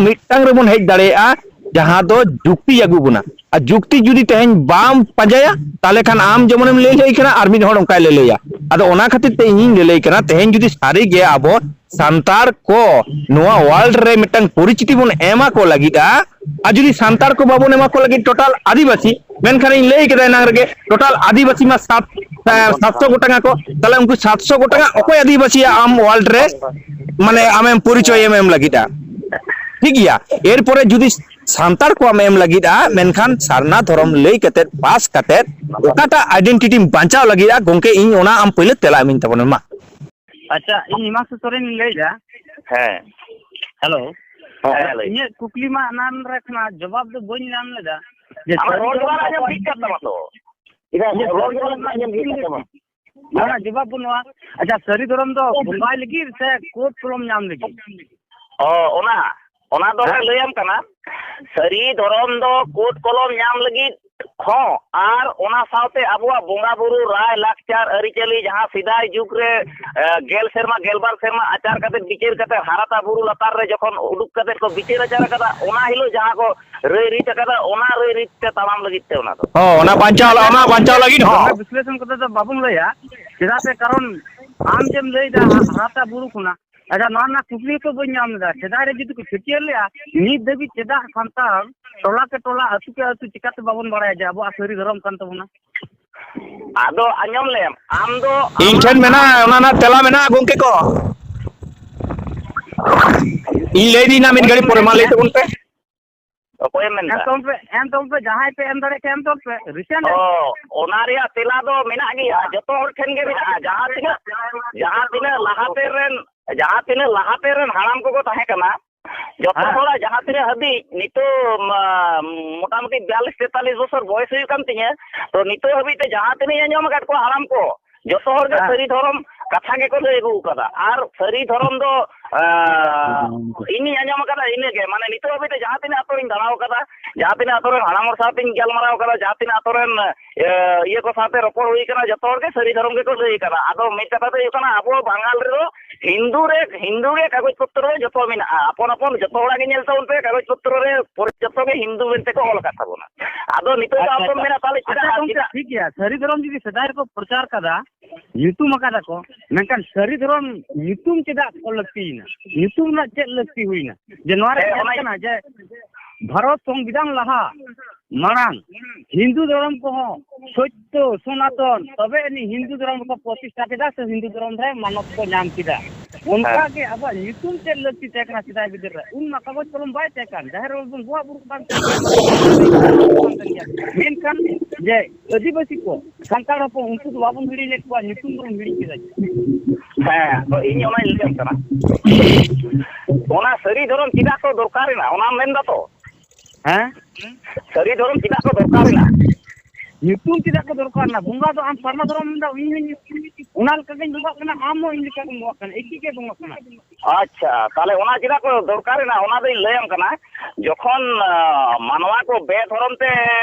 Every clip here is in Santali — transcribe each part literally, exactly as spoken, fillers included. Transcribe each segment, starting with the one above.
ᱢᱤᱫᱴᱟᱝ ᱨᱮᱵᱚᱱ ᱦᱮᱡ ᱫᱟᱲᱮᱭᱟᱜᱼᱟ, ᱡᱟᱦᱟᱸ ᱫᱚ ᱡᱩᱠᱛᱤ ᱟᱹᱜᱩ ᱵᱚᱱᱟ᱾ ᱟᱨ ᱡᱩᱠᱛᱤ ᱡᱩᱫᱤ ᱛᱮᱦᱮᱧ ᱵᱟᱢ ᱯᱟᱸᱡᱟᱭᱟ, ᱛᱟᱦᱚᱞᱮ ᱠᱷᱟᱱ ᱟᱢ ᱡᱮᱢᱚᱱᱮᱢ ᱞᱟᱹᱭ ᱞᱟᱹᱭ ᱠᱟᱱᱟ, ᱟᱨ ᱢᱤᱫ ᱦᱚᱲ ᱚᱱᱠᱟᱭ ᱞᱟᱹᱞᱟᱹᱭᱟ᱾ ᱟᱫᱚ ᱚᱱᱟ ᱠᱷᱟᱹᱛᱤᱨ ᱛᱮ ᱤᱧᱤᱧ ᱞᱟᱹᱞᱟᱹᱭ ᱠᱟᱱᱟ, ᱛᱮᱦᱮᱧ ᱡᱩᱫᱤ ᱥᱟᱹᱨᱤ ᱜᱮ ᱟᱵᱚ ᱥᱟᱱᱛᱟᱲ ᱠᱚ ᱱᱚᱣᱟ ᱣᱟᱨᱞᱰ ᱨᱮ ᱢᱤᱫᱴᱟᱝ ᱯᱚᱨᱤᱪᱤᱛᱤ ᱵᱚᱱ ᱮᱢᱟ ᱠᱚ ᱞᱟᱹᱜᱤᱫᱼᱟ, ᱟᱨ ᱡᱩᱫᱤ ᱥᱟᱱᱛᱟᱲ ᱠᱚ ᱵᱟᱵᱚᱱ ᱮᱢᱟ ᱠᱚ ᱞᱟᱹᱜᱤᱫ ᱴᱳᱴᱟᱞ ᱟᱹᱫᱤᱵᱟᱹᱥᱤ, ᱢᱮᱱᱠᱷᱟᱱ ᱤᱧ ᱞᱟᱹᱭ ᱠᱮᱫᱟ ᱮᱱᱟᱝ ᱨᱮᱜᱮ, ᱴᱳᱴᱟᱞ ᱟᱹᱫᱤᱵᱟᱹᱥᱤ ᱢᱟ ᱥᱟᱛ, ᱮᱸ, ᱥᱟᱛᱥᱚ ᱜᱚᱴᱟᱝ ᱟᱠᱚ᱾ ᱛᱟᱦᱞᱮ ᱩᱱᱠᱩ ᱥᱟᱛᱥᱚ ᱜᱚᱴᱟᱝ ᱚᱠᱚᱭ ᱟᱹᱫᱤᱵᱟᱹᱥᱤᱭᱟ ᱟᱢ ᱣᱟᱨᱞᱰ ᱨᱮ, ᱢᱟᱱᱮ, ᱟᱢᱮᱢ ᱯᱚᱨᱤᱪᱚᱭ ᱮᱢ ᱮᱢ ᱞᱟᱹᱜᱤᱫᱼᱟ? ᱴᱷᱤᱠ ᱜᱮᱭᱟ᱾ ᱮᱨᱯᱚᱨᱮ ᱡᱩᱫᱤ ᱥᱟᱱᱛᱟᱲ ᱠᱚᱣᱟᱜ ᱮᱢ ᱞᱟᱹᱜᱤᱫᱼᱟ, ᱢᱮᱱᱠᱷᱟᱱ ᱥᱟᱨᱱᱟ ᱫᱷᱚᱨᱚᱢ ᱞᱟᱹᱭ ᱠᱟᱛᱮᱫ ᱯᱟᱥ ᱠᱟᱛᱮᱫ ᱚᱠᱟᱴᱟᱜ ᱟᱭᱰᱮᱱᱴᱤᱴᱤᱢ ᱵᱟᱧᱪᱟᱣ ᱞᱟᱹᱜᱤᱫᱼᱟ, ᱜᱚᱢᱠᱮ, ᱤᱧ ᱚᱱᱟ ᱟᱢ ᱯᱳᱭᱞᱳ ᱛᱮᱞᱟ ᱤᱢᱟᱹᱧ ᱛᱟᱵᱚᱱ ᱢᱮ, ᱢᱟ᱾ ᱟᱪᱪᱷᱟ, ᱤᱧ ᱦᱤᱢᱟᱝᱥᱩ ᱥᱚᱨᱮᱱᱤᱧ ᱞᱟᱹᱭᱫᱟ᱾ ᱦᱮᱸ᱾ ᱦᱮᱞᱳ᱾ ᱦᱮᱸ, ᱞᱟᱹᱭ ᱢᱮ᱾ ᱤᱧᱟᱹᱜ ᱠᱩᱠᱞᱤ ᱢᱟ ᱮᱱᱟᱱ ᱨᱮ ᱠᱷᱚᱱᱟᱜ ᱡᱚᱵᱟᱵ ᱫᱚ ᱵᱟᱹᱧ ᱧᱟᱢ ᱞᱮᱫᱟ᱾ ᱡᱮ ᱟᱢᱟᱜ ᱥᱟᱹᱨᱤ ᱨᱚᱲ ᱜᱮ ᱫᱷᱚᱨᱚᱢ ᱵᱟᱝ ᱫᱚ ᱟᱸᱡᱚᱢ ᱴᱷᱤᱠ ᱠᱟᱱ ᱛᱟᱢᱟ ᱛᱚ᱾ ᱤᱧᱟᱹᱜ ᱨᱚᱲ ᱜᱮ ᱵᱟᱝ ᱟᱸᱡᱚᱢ ᱴᱷᱤᱠ ᱠᱟᱱ ᱛᱟᱢᱟ᱾ ᱚᱱᱟ ᱡᱚᱵᱟᱵ ᱵᱟᱹᱱᱩᱜᱼᱟ᱾ ᱟᱪᱪᱷᱟ, ᱥᱟᱹᱨᱤ ᱫᱷᱚᱨᱚᱢ ᱫᱚ ᱵᱚᱸᱜᱟᱭ ᱞᱟᱹᱜᱤᱫ ᱥᱮ ᱠᱳᱰ ᱠᱚᱞᱚᱢ ᱧᱟᱢ ᱞᱟᱹᱜᱤᱫ? ᱚ, ᱚᱱᱟ, ᱚᱱᱟ ᱫᱚ ᱦᱮᱸ᱾ ᱞᱟᱹᱭᱟᱢ ᱠᱟᱱᱟ, ᱥᱟᱹᱨᱤ ᱫᱷᱚᱨᱚᱢ ᱫᱚ ᱠᱳᱰ ᱠᱚᱞᱚᱢ ᱧᱟᱢ ᱞᱟᱹᱜᱤᱫ ᱦᱚᱸ, ᱟᱨ ᱚᱱᱟ ᱥᱟᱶᱛᱮ ᱟᱵᱚᱣᱟᱜ ᱵᱚᱸᱜᱟ ᱵᱩᱨᱩ, ᱨᱟᱭ, ᱞᱟᱠᱪᱟᱨ, ᱟᱹᱨᱤᱪᱟᱹᱞᱤ, ᱡᱟᱦᱟᱸ ᱥᱮᱫᱟᱭ ᱡᱩᱜᱽ ᱨᱮ, ᱮ, ᱜᱮᱞ ᱥᱮᱨᱢᱟ, ᱜᱮᱞᱵᱟᱨ ᱥᱮᱨᱢᱟ ᱟᱪᱟᱨ ᱠᱟᱛᱮ, ᱵᱤᱪᱟᱹᱨ ᱠᱟᱛᱮ, ᱦᱟᱨᱟᱛᱟ ᱵᱩᱨᱩ ᱞᱟᱛᱟᱨ ᱨᱮ ᱡᱚᱠᱷᱚᱱ ᱩᱰᱩᱠ ᱠᱟᱛᱮ ᱠᱚ ᱵᱤᱪᱟᱹᱨ ᱟᱪᱟᱨ ᱟᱠᱟᱫᱟ, ᱚᱱᱟ ᱦᱤᱞᱳᱜ ᱡᱟᱦᱟᱸ ᱠᱚ ᱨᱟᱹᱭ ᱨᱤᱛ ᱟᱠᱟᱫᱟ, ᱚᱱᱟ ᱨᱟᱹᱭ ᱨᱤᱛ ᱛᱮ ᱛᱟᱲᱟᱢ ᱞᱟᱹᱜᱤᱫ ᱛᱮ ᱚᱱᱟ ᱫᱚ᱾ ᱦᱚᱸ, ᱚᱱᱟ ᱵᱟᱧᱪᱟᱣ ᱞᱟ-, ᱚᱱᱟ ᱵᱟᱧᱪᱟᱣ ᱞᱟᱹᱜᱤᱫ ᱦᱚᱸ᱾ ᱫᱚᱢᱮ ᱵᱤᱥᱞᱮᱥᱚᱱ ᱠᱟᱛᱮ ᱫᱚ ᱵᱟᱵᱚᱱ ᱞᱟᱹᱭᱟ, ᱪᱮᱫᱟᱜ ᱥᱮ ᱠᱟᱨᱚᱱ ᱟᱢ ᱡᱮᱢ ᱞᱟᱹᱭᱫᱟ ᱦᱟ-, ᱦᱟᱨᱟᱛᱟ ᱵᱩᱨᱩ ᱠᱷᱚᱱᱟᱜ, ᱟᱪᱪᱷᱟ, ᱱᱚᱣᱟ ᱨᱮᱱᱟᱜ ᱠᱩᱠᱞᱤ ᱛᱚ ᱵᱟᱹᱧ ᱧᱟᱢ ᱞᱮᱫᱟ᱾ ᱥᱮᱫᱟᱭ ᱨᱮ ᱡᱩᱫᱤ ᱠᱚ ᱪᱷᱟᱹᱴᱭᱟᱹᱨ ᱞᱮᱜᱼᱟ, ᱱᱤᱛ ᱫᱷᱟᱹᱵᱤᱡ ᱪᱮᱫᱟᱜ ᱥᱟᱱᱛᱟᱲ ᱴᱚᱞᱟ ᱠᱮ ᱴᱚᱞᱟ, ᱟᱹᱛᱩ ᱠᱮ ᱟᱹᱛᱩ ᱪᱤᱠᱟᱹᱛᱮ ᱵᱟᱵᱚᱱ ᱵᱟᱲᱟᱭᱟ ᱡᱮ ᱟᱵᱚᱣᱟᱜ ᱥᱟᱹᱨᱤ ᱫᱷᱚᱨᱚᱢ ᱠᱟᱱ ᱛᱟᱵᱚᱱᱟ? ᱟᱫᱚ ᱟᱸᱡᱚᱢ ᱞᱮᱢ, ᱟᱢ ᱫᱚ ᱤᱧ ᱴᱷᱮᱱ ᱟᱢᱟᱜ ᱢᱮᱱᱟᱜᱼᱟ, ᱚᱱᱟ ᱨᱮᱱᱟᱜ ᱛᱮᱞᱟ ᱢᱮᱱᱟᱜᱼᱟ, ᱜᱚᱢᱠᱮ ᱠᱚ᱾ ᱤᱧ ᱞᱟᱹᱭ ᱫᱤᱧ ᱱᱟ ᱢᱤᱫ ᱜᱷᱟᱹᱲᱤ ᱯᱚᱨᱮ, ᱢᱟ ᱞᱟᱹᱭ ᱛᱟᱵᱚᱱ ᱯᱮ᱾ ᱚᱠᱚᱭᱮᱢ ᱢᱮᱱᱫᱟ? ᱮᱢ ᱛᱟᱵᱚᱱ ᱯᱮ, ᱮᱢ ᱛᱟᱵᱚᱱ ᱯᱮ, ᱡᱟᱦᱟᱸᱭ ᱯᱮ ᱮᱢ ᱫᱟᱲᱮᱭᱟᱜ ᱠᱷᱟᱱ ᱮᱢ ᱛᱟᱵᱚᱱ ᱯᱮ, ᱨᱤᱴᱟᱨᱱ ᱮᱢ᱾ ᱚ, ᱚᱱᱟ ᱨᱮᱭᱟᱜ ᱛᱮᱞᱟ ᱫᱚ ᱢᱮᱱᱟᱜ ᱜᱮᱭᱟ, ᱡᱚᱛᱚ ᱦᱚᱲ ᱴᱷᱮᱱ ᱜᱮ ᱢᱮᱱᱟᱜᱼᱟ᱾ ᱡᱟᱦᱟᱸ ᱛᱤᱱᱟᱹᱜ, ᱡᱟᱦᱟᱸ ᱛᱤᱱᱟᱹᱜ ᱞᱟᱦᱟᱛᱮ ᱨᱮᱱ, ᱡᱟᱦᱟᱸ ᱛᱤᱱᱟᱹᱜ ᱞᱟᱦᱟᱛᱮ ᱨᱮᱱ ᱦᱟᱲᱟᱢ ᱠᱚᱠᱚ ᱛᱟᱦᱮᱸ ᱠᱟᱱᱟ, ᱡᱚᱛᱚ ᱦᱮᱸ᱾ ᱦᱚᱲᱟᱜ ᱡᱟᱦᱟᱸ ᱛᱤᱱᱟᱹᱜ ᱦᱟᱹᱵᱤᱡ ᱱᱤᱛᱚᱜ, ᱢᱟ, ᱢᱚᱴᱟᱢᱩᱴᱤ ᱵᱤᱭᱟᱞᱞᱤᱥ ᱛᱮᱛᱟᱞᱞᱤᱥ ᱵᱚᱪᱷᱚᱨ ᱵᱚᱭᱮᱥ ᱦᱩᱭᱩᱜ ᱠᱟᱱ ᱛᱤᱧᱟᱹ, ᱛᱚ ᱱᱤᱛᱚᱜ ᱦᱟᱹᱵᱤᱡ ᱛᱮ ᱡᱟᱦᱟᱸ ᱛᱤᱱᱟᱹᱜ ᱤᱧ ᱟᱸᱡᱚᱢ ᱟᱠᱟᱫ ᱠᱚᱣᱟ ᱦᱟᱲᱟᱢ ᱠᱚ, ᱡᱚᱛᱚ ᱦᱚᱲ ᱜᱮ ᱦᱮᱸ᱾ ᱥᱟᱹᱨᱤ ᱫᱷᱚᱨᱚᱢ ᱠᱟᱛᱷᱟ ᱜᱮᱠᱚ ᱞᱟᱹᱭ ᱟᱹᱜᱩ ᱟᱠᱟᱫᱟ᱾ ᱟᱨ ᱥᱟᱹᱨᱤ ᱫᱷᱚᱨᱚᱢ ᱫᱚ, ᱟᱸ, ᱤᱧᱤᱧ ᱟᱸᱡᱚᱢ ᱟᱠᱟᱫᱟ ᱤᱱᱟᱹᱜᱮ᱾ ᱢᱟᱱᱮ, ᱱᱤᱛᱚᱜ ᱦᱟᱹᱵᱤᱡ ᱛᱮ ᱡᱟᱦᱟᱸ ᱛᱤᱱᱟᱹᱜ ᱟᱛᱳ ᱤᱧ ᱫᱟᱬᱟ ᱟᱠᱟᱫᱟ, ᱡᱟᱦᱟᱸ ᱛᱤᱱᱟᱹᱜ ᱟᱛᱳ ᱨᱮᱱ ᱦᱟᱲᱟᱢ ᱦᱚᱲ ᱥᱟᱶᱛᱮᱧ ᱜᱟᱞᱢᱟᱨᱟᱣ ᱟᱠᱟᱫᱟ, ᱡᱟᱦᱟᱸ ᱛᱤᱱᱟᱹᱜ ᱟᱛᱳ ᱨᱮᱱ, ᱤᱭᱟᱹ, ᱤᱭᱟᱹ ᱠᱚ ᱥᱟᱶᱛᱮ ᱨᱚᱯᱚᱲ ᱦᱩᱭ ᱟᱠᱟᱱᱟ, ᱡᱚᱛᱚ ᱦᱚᱲ ᱜᱮ ᱥᱟᱹᱨᱤ ᱫᱷᱚᱨᱚᱢ ᱜᱮᱠᱚ ᱞᱟᱹᱭ ᱟᱠᱟᱫᱟ᱾ ᱟᱫᱚ ᱢᱤᱫ ᱠᱟᱛᱷᱟ ᱫᱚ ᱦᱩᱭᱩᱜ ᱠᱟᱱᱟ, ᱟᱵᱚ ᱵᱟᱝᱜᱟᱞ ᱨᱮᱫᱚ ᱦᱤᱱᱫᱩ ᱨᱮ, ᱦᱤᱱᱫᱩ ᱜᱮ ᱠᱟᱜᱚᱡᱽ ᱯᱚᱛᱨᱚ ᱨᱮ ᱡᱚᱛᱚ ᱢᱮᱱᱟᱜᱼᱟ᱾ ᱟᱯᱚᱱ ᱟᱯᱚᱱ ᱡᱚᱛᱚ ᱦᱚᱲᱟᱜ ᱜᱮ ᱧᱮᱞ ᱛᱟᱵᱚᱱ ᱯᱮ, ᱠᱟᱜᱚᱡᱽ ᱯᱚᱛᱨᱚ ᱨᱮ ᱯᱚᱨᱮ ᱡᱚᱛᱚ ᱜᱮ ᱦᱤᱱᱫᱩ ᱢᱮᱱᱛᱮ ᱠᱚ ᱚᱞ ᱟᱠᱟᱫ ᱛᱟᱵᱚᱱᱟ᱾ ᱟᱫᱚ ᱱᱤᱛᱚᱜ ᱫᱚ ᱟᱪᱪᱷᱟ, ᱟᱢ ᱫᱚᱢ ᱟᱪᱪᱷᱟ᱾ ᱢᱮᱱᱟ, ᱛᱟᱦᱚᱞᱮ ᱟᱪᱪᱷᱟ, ᱪᱮᱫᱟᱜ, ᱜᱚᱢᱠᱮ, ᱪᱮᱫᱟᱜ? ᱴᱷᱤᱠ ᱜᱮᱭᱟ, ᱥᱟᱹᱨᱤ ᱫᱷᱚᱨᱚᱢ ᱡᱩᱫᱤ ᱥᱮᱫᱟᱭ ᱨᱮᱠᱚ ᱯᱨᱚᱪᱟᱨ ᱠᱟᱫᱟ, ᱧᱩᱛᱩᱢ ᱟᱠᱟᱫᱟ ᱠᱚ, ᱢᱮᱱᱠᱷᱟᱱ ᱥᱟᱹᱨᱤ ᱫᱷᱚᱨᱚᱢ ᱧᱩᱛᱩᱢ ᱪᱮᱫᱟᱜ ᱠᱚ ᱞᱟᱹᱠᱛᱤᱭᱮᱱᱟ? ᱧᱩᱛᱩᱢ ᱨᱮᱱᱟᱜ ᱪᱮᱫ ᱞᱟᱹᱠᱛᱤ ᱦᱩᱭᱱᱟ? ᱡᱮ ᱱᱚᱣᱟ ᱨᱮ ᱦᱮᱸ, ᱧᱮᱞ ᱚᱱᱟ ᱠᱟᱱᱟ ᱡᱮ ᱵᱷᱟᱨᱚᱛ ᱥᱚᱝᱵᱤᱫᱷᱟᱱ ᱞᱟᱦᱟ ᱢᱟᱲᱟᱝ ᱦᱤᱱᱫᱩ ᱫᱷᱚᱨᱚᱢ ᱠᱚᱦᱚᱸ ᱥᱚᱛᱭᱚ ᱥᱚᱱᱟᱛᱚᱱ, ᱛᱚᱵᱮ ᱟᱹᱱᱤᱡ ᱦᱤᱱᱫᱩ ᱫᱷᱚᱨᱚᱢ ᱨᱮᱠᱚ ᱯᱨᱚᱛᱤᱥᱴᱷᱟ ᱠᱮᱫᱟ ᱥᱮ ᱦᱤᱱᱫᱩ ᱫᱷᱚᱨᱚᱢ ᱨᱮ ᱢᱟᱱᱚᱛ ᱠᱚ ᱧᱟᱢ ᱠᱮᱫᱟ᱾ ᱚᱱᱠᱟ ᱦᱮᱸ᱾ ᱜᱮ ᱟᱵᱚᱣᱟᱜ ᱧᱩᱛᱩᱢ ᱪᱮᱫ ᱞᱟᱹᱠᱛᱤ ᱛᱟᱦᱮᱸ ᱠᱟᱱᱟ ᱥᱮᱫᱟᱭ ᱵᱤᱫᱟᱹᱞ ᱨᱮ? ᱩᱱ ᱢᱟ ᱠᱟᱜᱚᱡᱽ ᱠᱚᱞᱚᱢ ᱵᱟᱭ ᱛᱟᱦᱮᱸ ᱠᱟᱱ, ᱡᱟᱦᱮᱸ ᱨᱮ ᱵᱚᱱ ᱵᱚᱸᱜᱟ ᱵᱩᱨᱩᱜ ᱠᱟᱱ ᱛᱟᱦᱮᱸ ᱠᱟᱱ ᱜᱮᱭᱟ᱾ ᱢᱮᱱᱠᱷᱟᱱ ᱡᱮ ᱟᱹᱫᱤᱵᱟᱹᱥᱤ ᱠᱚ, ᱥᱟᱱᱛᱟᱲ ᱦᱚᱯᱚᱱ, ᱩᱱᱠᱩ ᱫᱚ ᱵᱟᱵᱚᱱ ᱦᱤᱲᱤᱧ ᱞᱮᱫ ᱠᱚᱣᱟ, ᱧᱩᱛᱩᱢ ᱵᱚᱱ ᱦᱤᱲᱤᱧ ᱠᱮᱫᱟ᱾ ᱦᱮᱸ, ᱛᱚ ᱤᱧ ᱚᱱᱟᱧ ᱞᱟᱹᱭᱟᱢ ᱠᱟᱱᱟ᱾ ᱚᱱᱟ ᱥᱟᱹᱨᱤ ᱫᱷᱚᱨᱚᱢ ᱪᱮᱫᱟᱜ ᱠᱚ ᱫᱚᱨᱠᱟᱨ ᱮᱱᱟ, ᱚᱱᱟᱢ ᱢᱮᱱ ᱫᱟ ᱛᱚ? ᱦᱮᱸ? ᱥᱟᱹᱨᱤ ᱫᱷᱚᱨᱚᱢ ᱪᱮᱫᱟᱜ ᱠᱚ ᱫᱚᱨᱠᱟᱨ ᱮᱱᱟ? ᱧᱩᱛᱩᱢ ᱪᱮᱫᱟᱜ ᱠᱚ ᱫᱚᱨᱠᱟᱨ ᱮᱱᱟ? ᱵᱚᱸᱜᱟ ᱫᱚ ᱟᱢ ᱥᱟᱨᱱᱟ ᱫᱷᱚᱨᱚᱢ ᱢᱮᱱᱫᱟ, ᱤᱧ ᱦᱚᱸᱧ, ᱚᱱᱟ ᱞᱮᱠᱟ ᱜᱤᱧ ᱵᱚᱸᱜᱟᱜ ᱠᱟᱱᱟ, ᱟᱢ ᱦᱚᱸ ᱤᱧ ᱞᱮᱠᱟ ᱜᱮᱢ ᱵᱚᱸᱜᱟᱜ ᱠᱟᱱᱟ, ᱮᱠᱤ ᱜᱮ ᱵᱚᱸᱜᱟᱜ ᱠᱟᱱᱟ᱾ ᱟᱪᱪᱷᱟ, ᱛᱟᱦᱞᱮ ᱚᱱᱟ ᱪᱮᱫᱟᱜ ᱠᱚ ᱫᱚᱨᱠᱟᱨ ᱮᱱᱟ, ᱚᱱᱟ ᱫᱚᱧ ᱞᱟᱹᱭᱟᱢ ᱠᱟᱱᱟ᱾ ᱡᱚᱠᱷᱚᱱ, ᱟᱸ, ᱢᱟᱱᱣᱟ ᱠᱚ ᱵᱮᱫᱷᱚᱨᱚᱢ ᱛᱮ